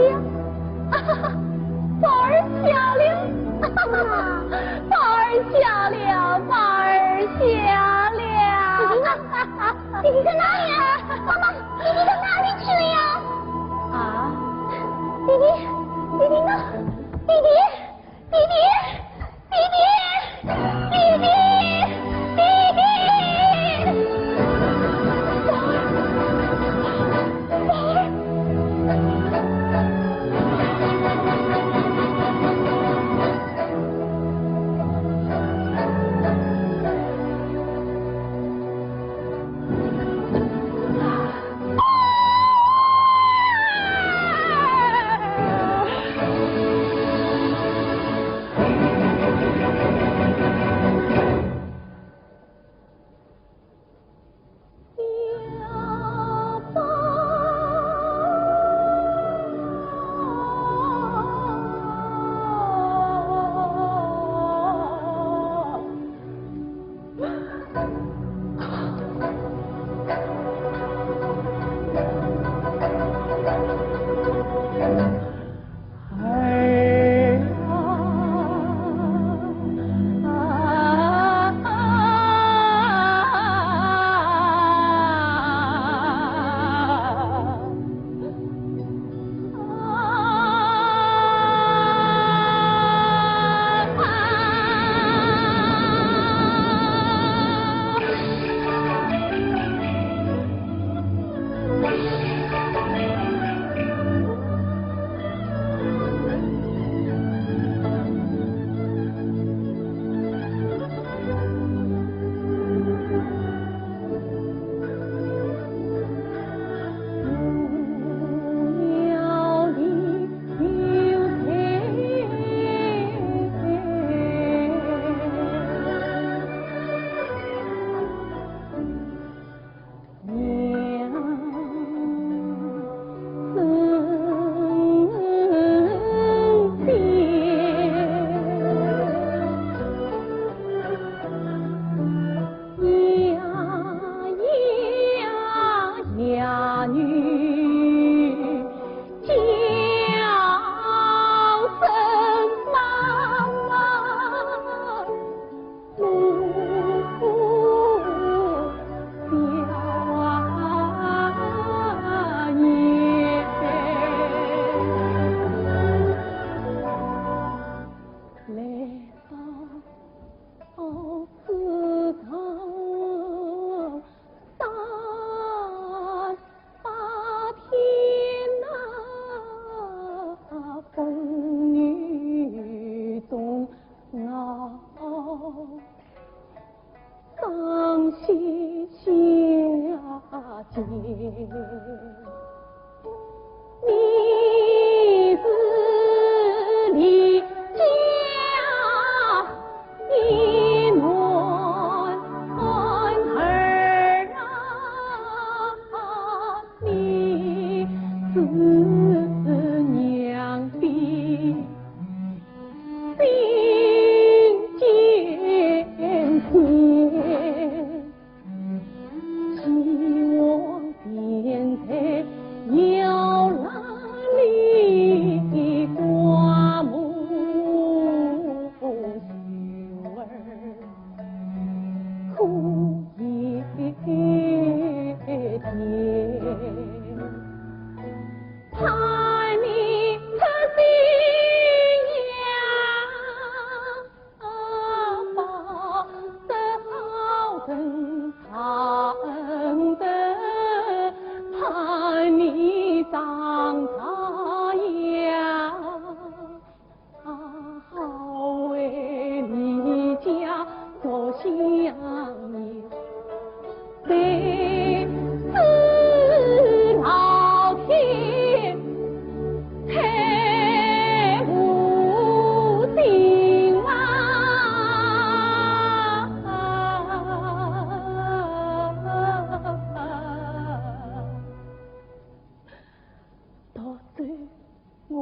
了，宝儿下了。弟弟呢？弟弟在哪里啊？妈妈，弟弟到哪里去了呀？啊？弟弟，弟弟呢？弟弟，弟弟，弟弟，弟弟，弟弟，弟弟。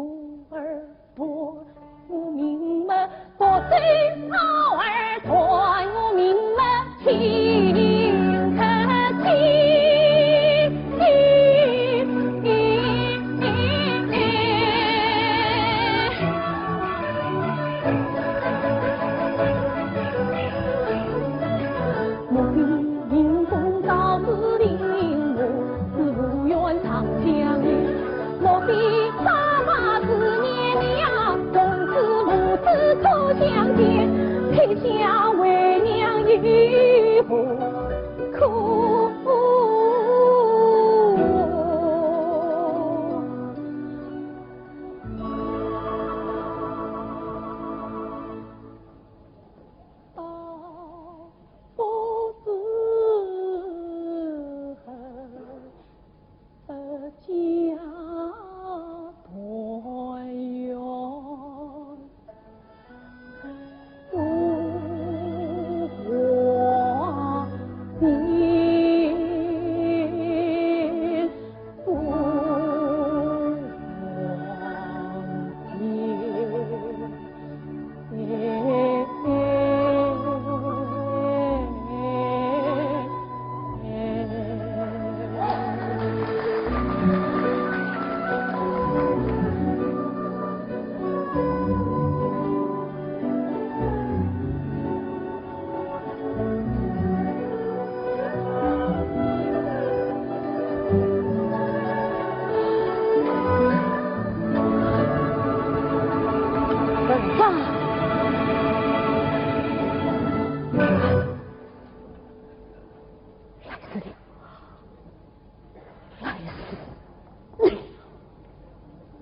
宝儿，宝儿。想为娘一不可。到不知何 家团圆，不忘年，不忘节。 来迟了，来迟了。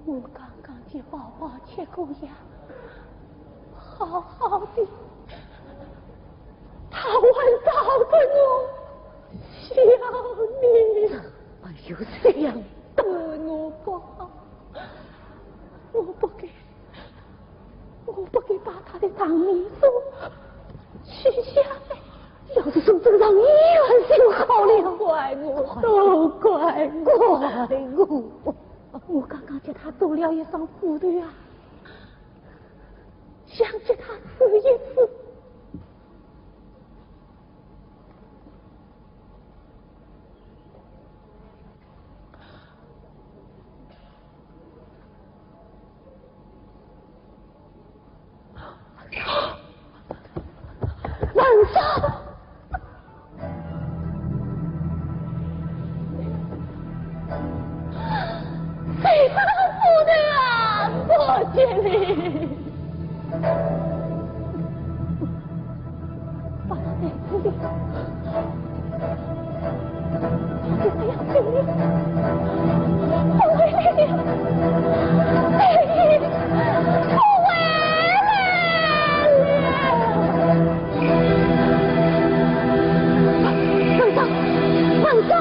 我刚刚给宝宝吃过药，好好的，他还找着我，想你。哎呦，这样对我不好，我不该 我不该把他的长命锁取下来，要是送这个上医院就好了。都怪我，都怪我。怪我。我刚刚给他做了一双布头啊，想给他试一试。 谁知道不得啊，我这里。 把他带出去。他是这样走的。不会的，不会的。慢走，慢走。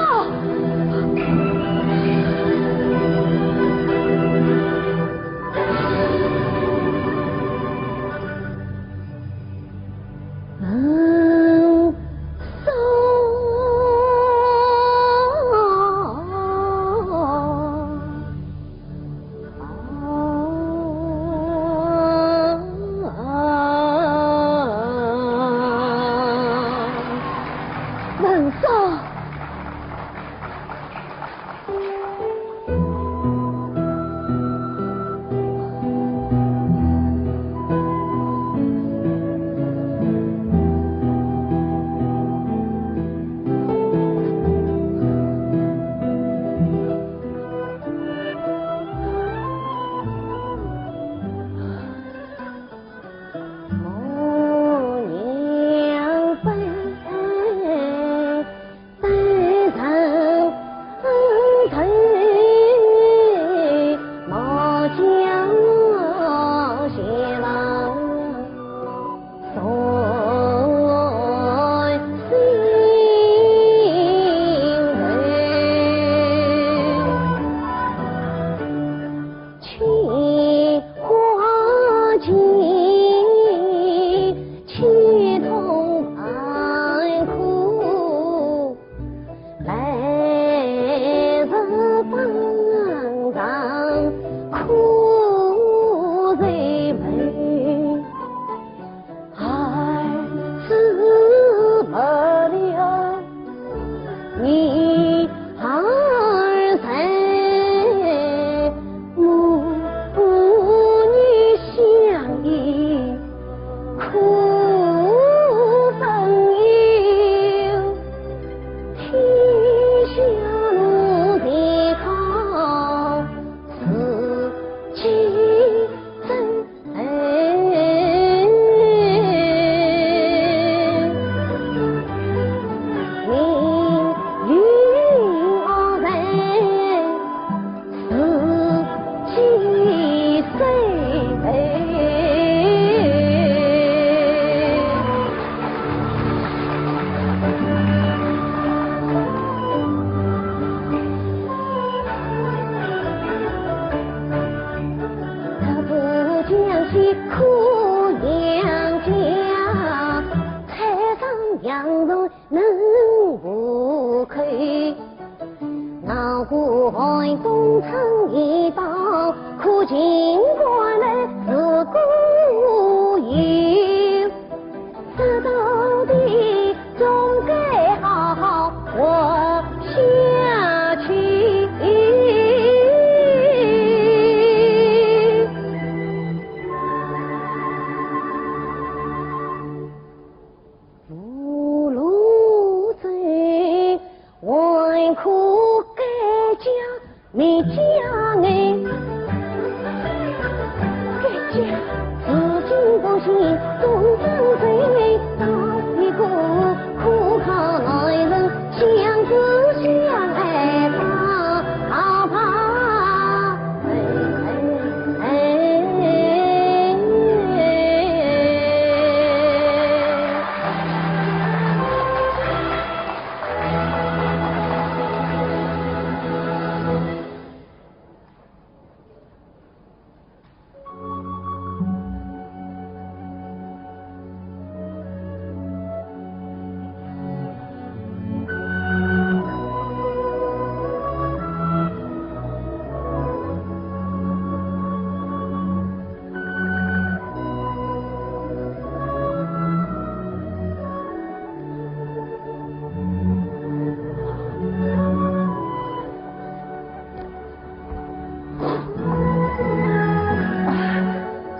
嗯，啥一颗杨家，菜上羊肉能糊口。熬过寒冬春已到，苦尽甘来自古有。 直到底总该好好活下去。无路走，还可改嫁 你家哎，改嫁。如今不幸终身罪，到一个可靠男人相知相爱吧，好吧。哎，哎，哎。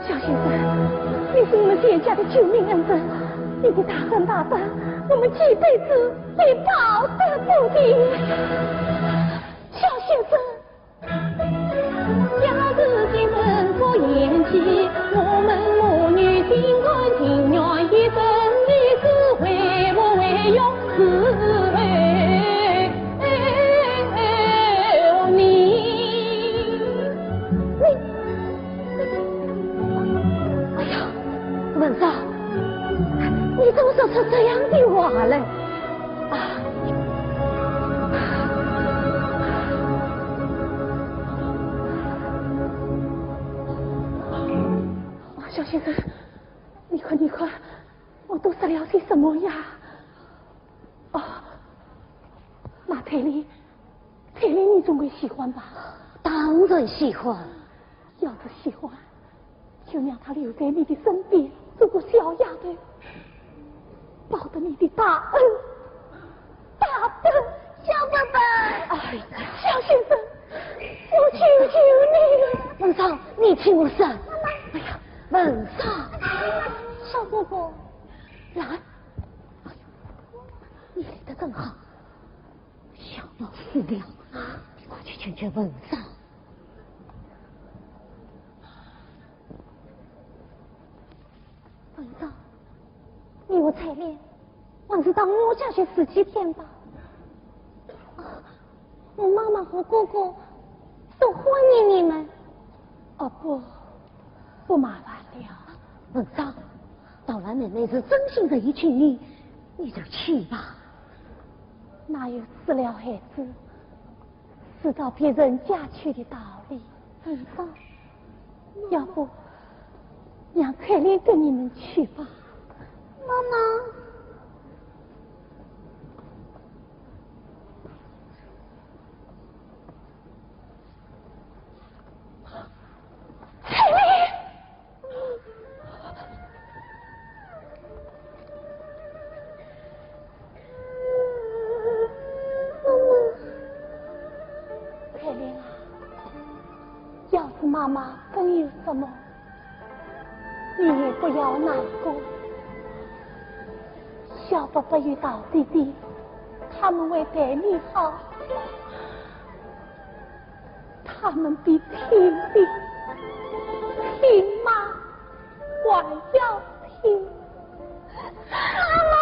小先生，你是我们全家的救命恩人，你的大恩大德，我们这辈子会报答不尽。小先生， 哎呀，文少，你怎么说出这样的话来？ 啊，小先生，你看，你看，我都说了些什么呀？哦，那翠莲，翠莲你总会喜欢吧？当然喜欢。要是喜欢， 就让她留在你的身边，做个小丫头，报答你的大恩大德。小宝宝。哎呀，小先生，我求求你了。文少，你听我说。妈妈。哎呀，文少。小哥哥。来。哎呦，你来得正好。小宝死了，你快去劝劝文少。 文少，你和翠莲还是到我家去住几天吧。啊，我妈妈和哥哥都欢迎你们。哦，不，不麻烦了。文少，道兰妹妹是真心实意请你，你就去吧。哪有死了孩子 住到别人家去的道理。文少，要不让翠莲跟你们去吧。妈妈。翠莲！ 翠莲啊，要是妈妈真有什么，你也不要难过。小伯伯与大弟弟，他们会待你好。 他们比天地、地妈还要亲。妈妈！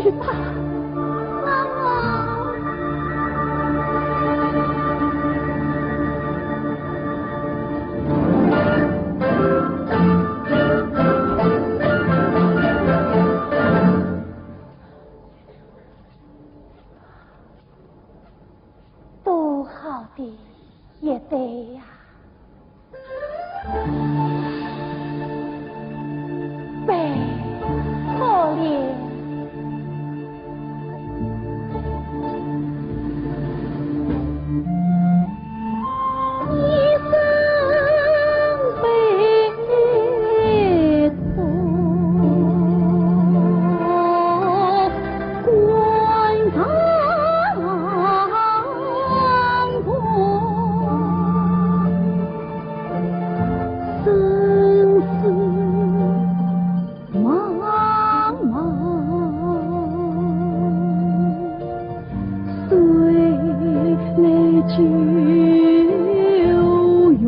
去吧，妈妈。多好的一对呀！ 悲可怜。一生悲痛，关上 生死茫茫，谁能救援？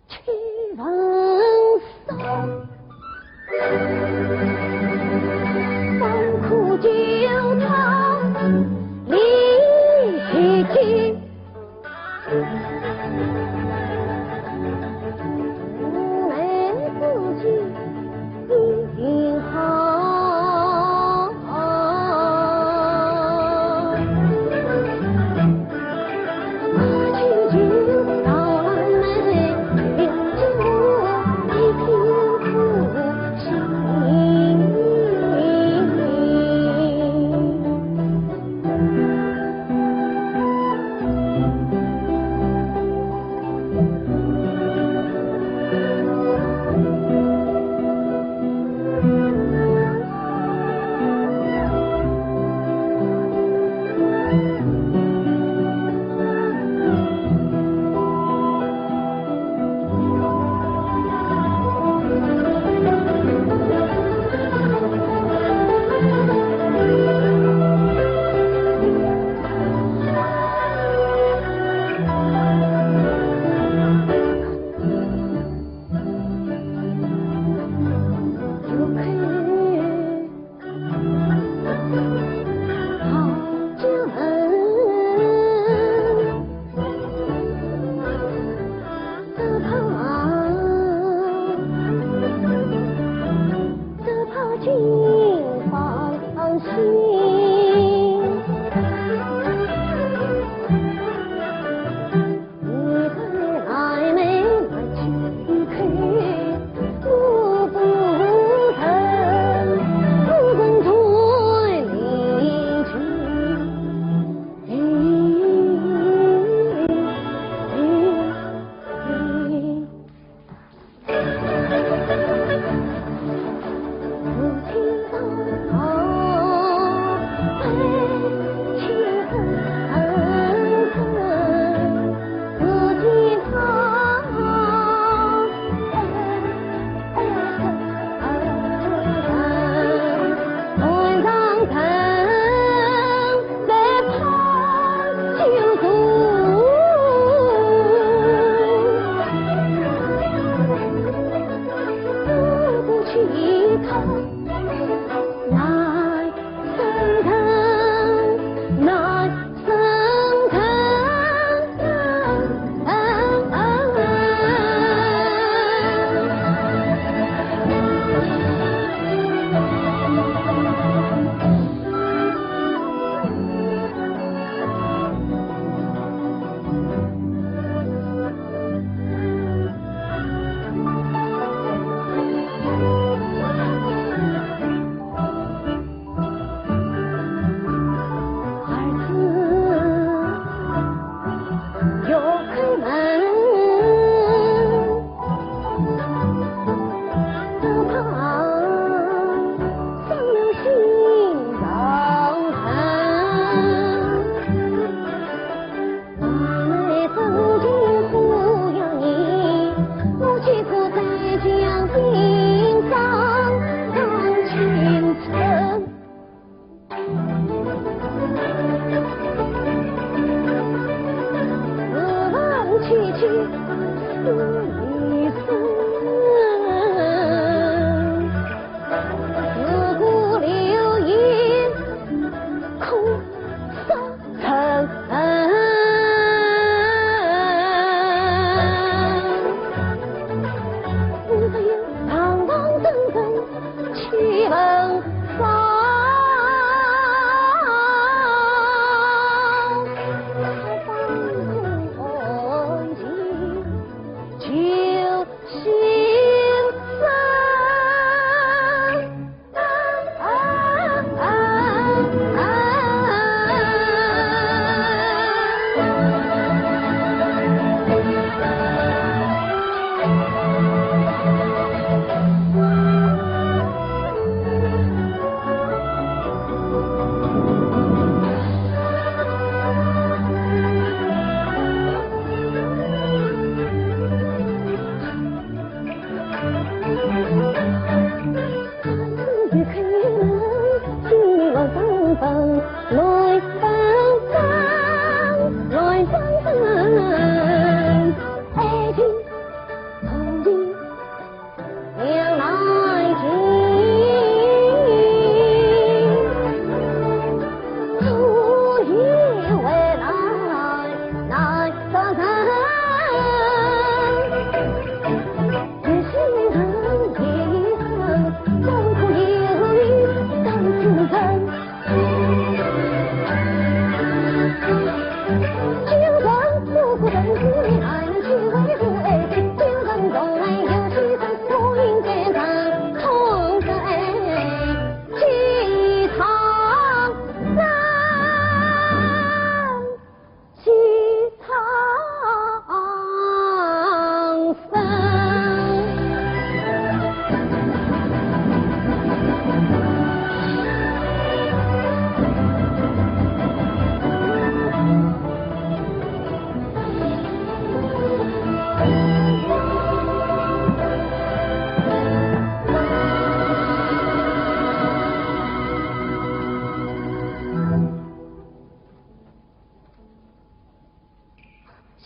谁能救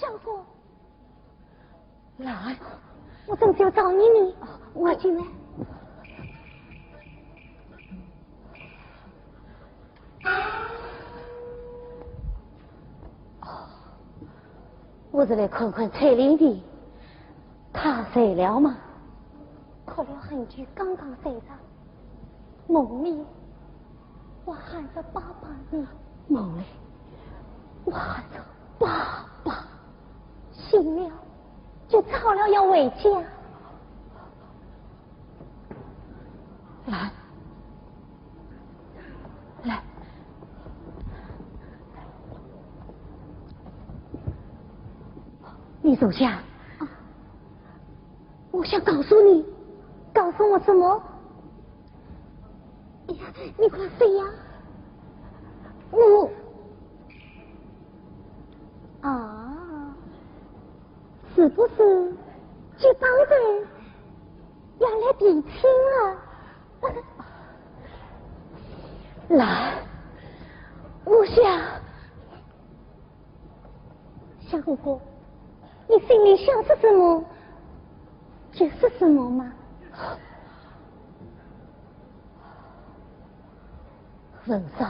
相公，来，我正想找你呢。快进来。哦，我是来看看翠莲的，她睡了吗？哭了很久，刚刚睡着。梦里，我喊着爸爸呢。梦里，我喊着爸爸。醒了，就吵了要回家。来，来，你坐下。啊，我想告诉你。告诉我什么？哎呀，你快说呀！我……啊，是不是结帮人要来提亲了？来，我想……相公，你心里想是什么，就是什么嘛。文生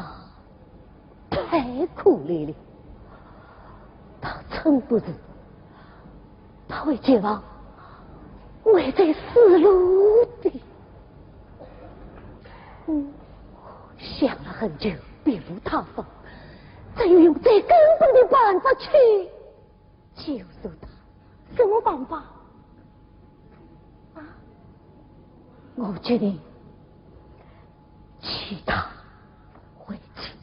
太可怜了，他撑不住，他会绝望，会走死路的。嗯，想了很久，别无他法，只有用最根本的办法去救助他。什么办法？啊？我决定 娶她回去。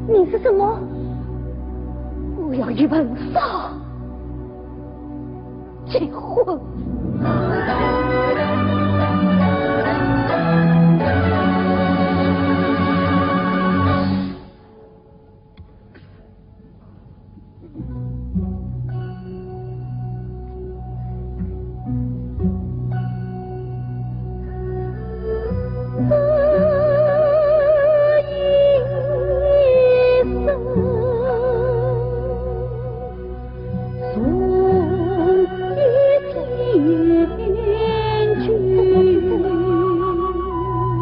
你说什么？我要与文生结婚。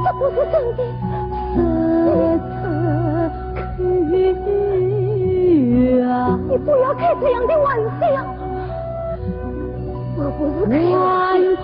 这不是真的。你不要开这样的玩笑。我不是开玩笑。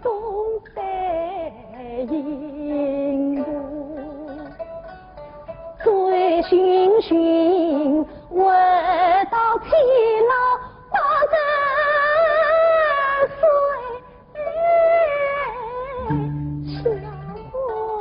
东北营部，醉醺醺回到天牢八十岁，下火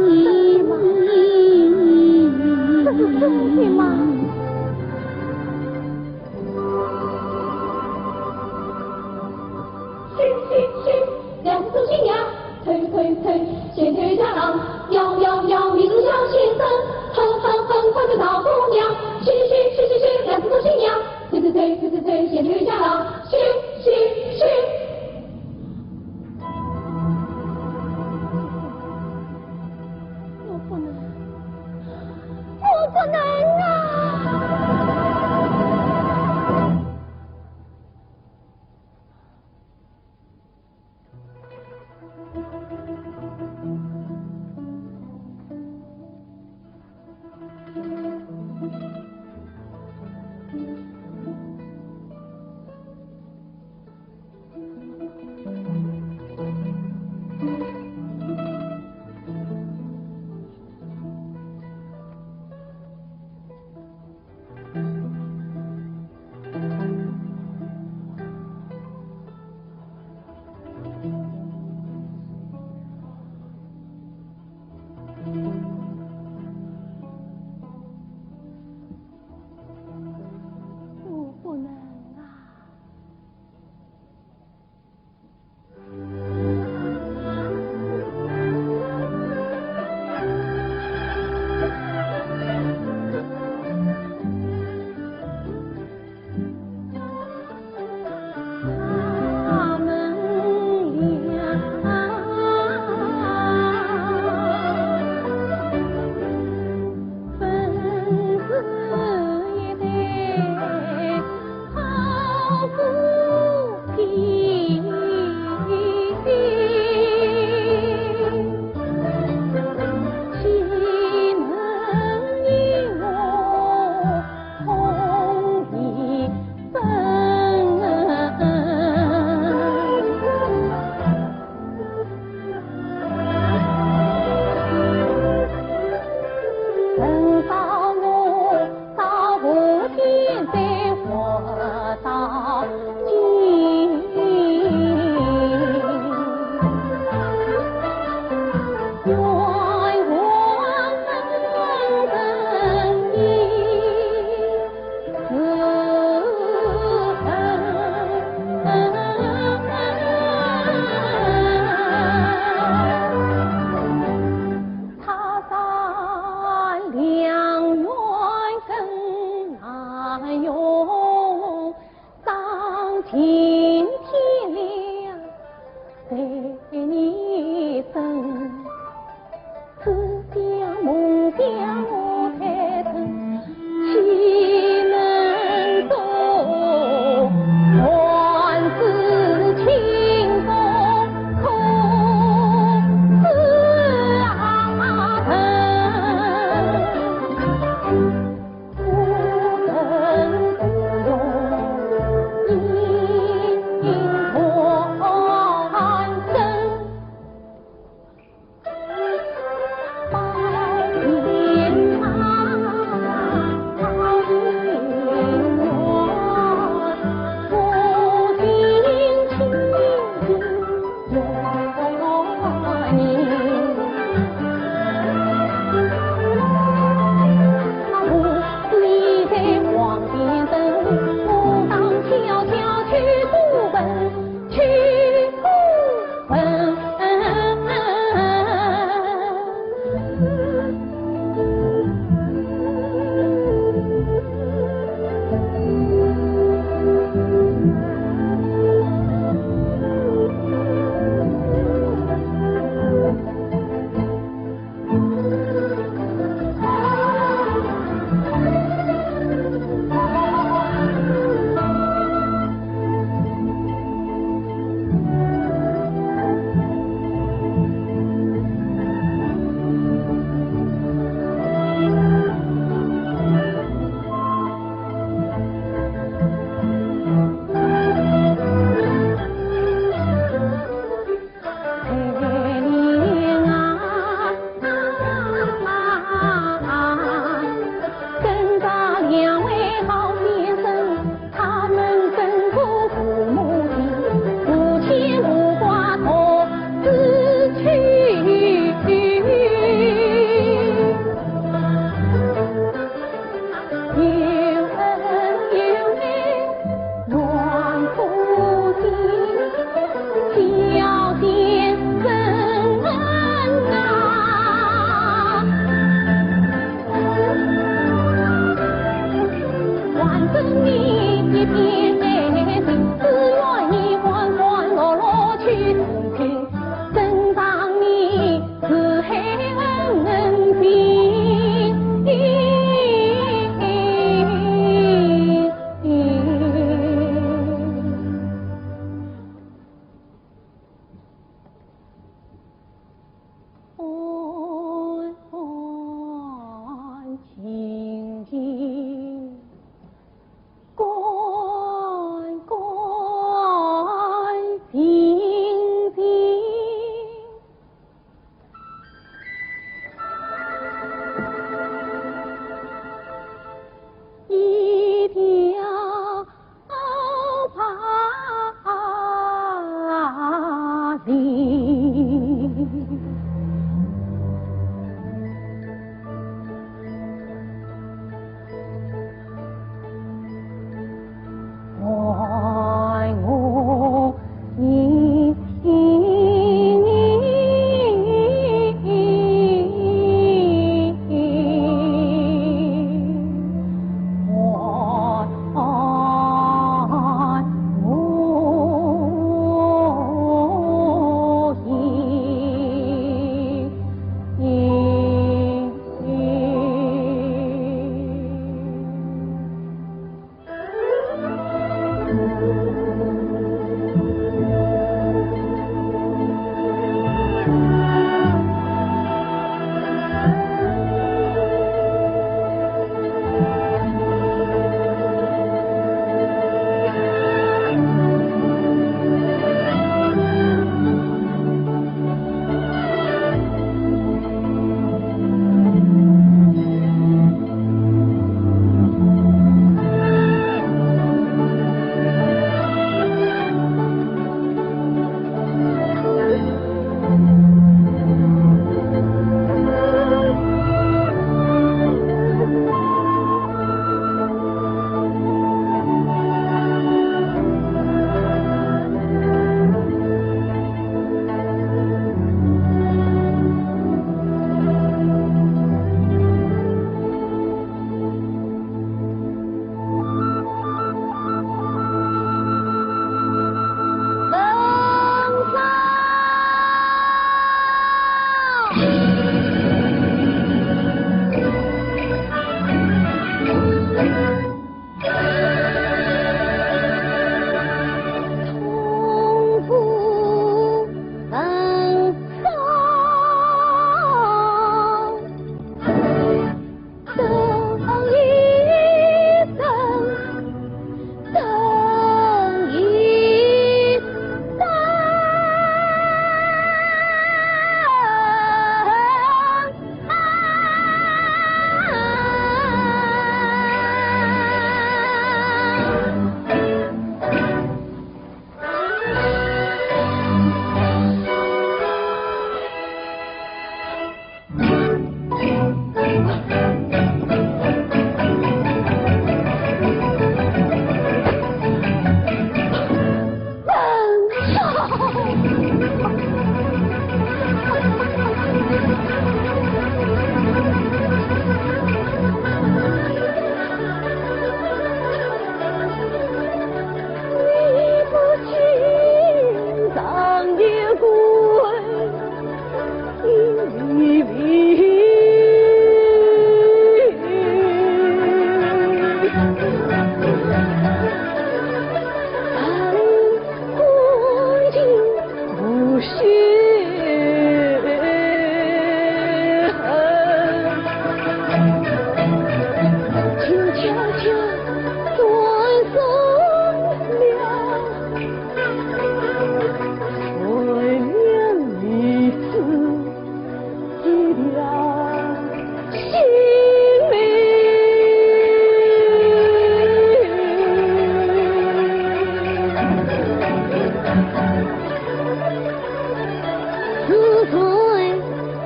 一个 这是真的吗？ 去，去，去，两只手新娘，退，退，退，先退家郎，要，要，要，你是小先生，哼，哼，哼，哼，就找姑娘，去，去，去，去，去，两只手新娘，退，退，退，退，退，退，先退家郎，去，去，去。我不能，我不能啊！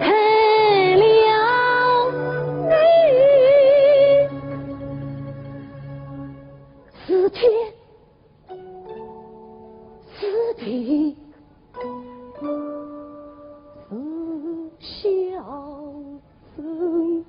害了你。是天是地是小生。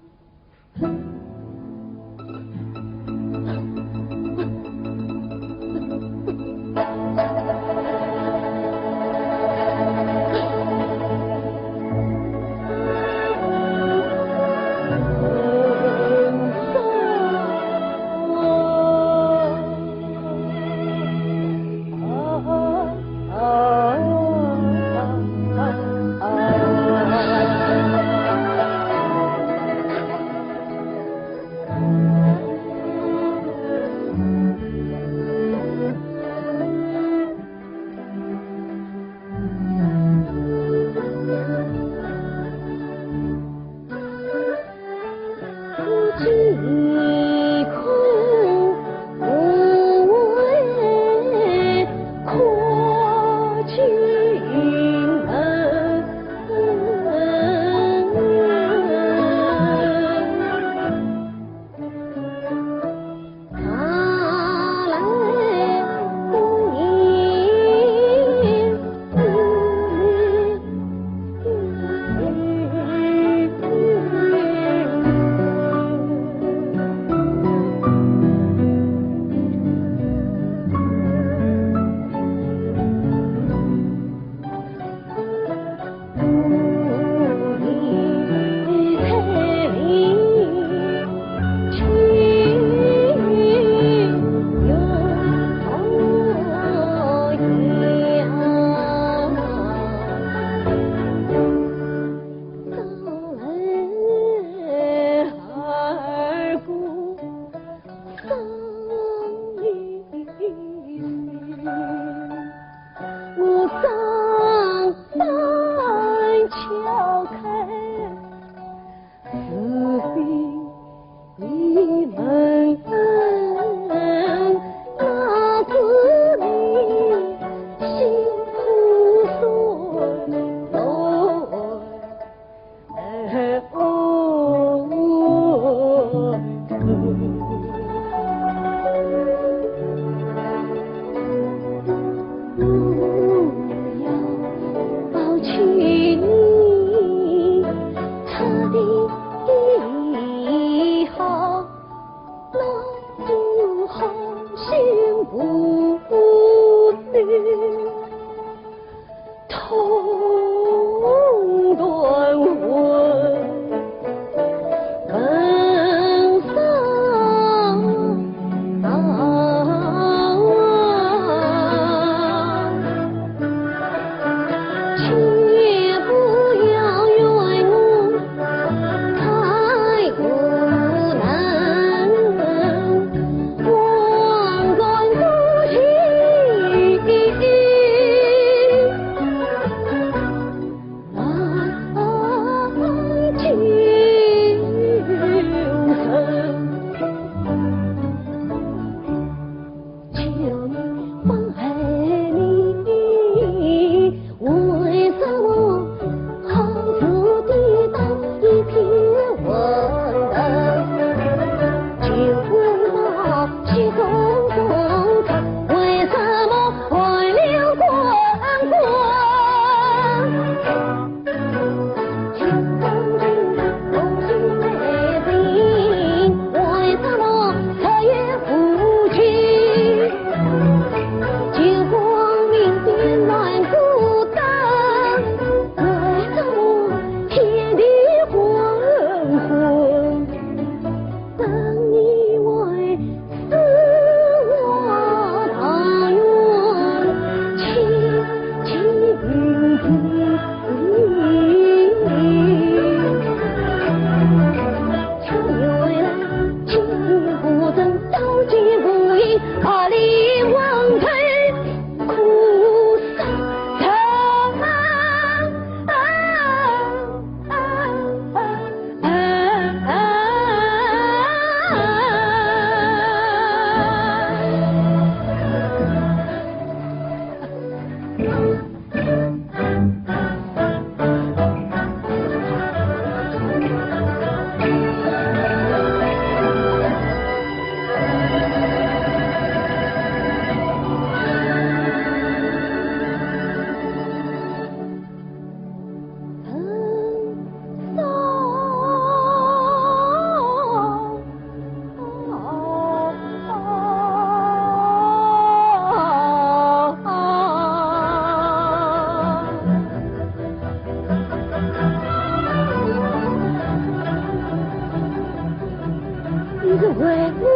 喂，喂，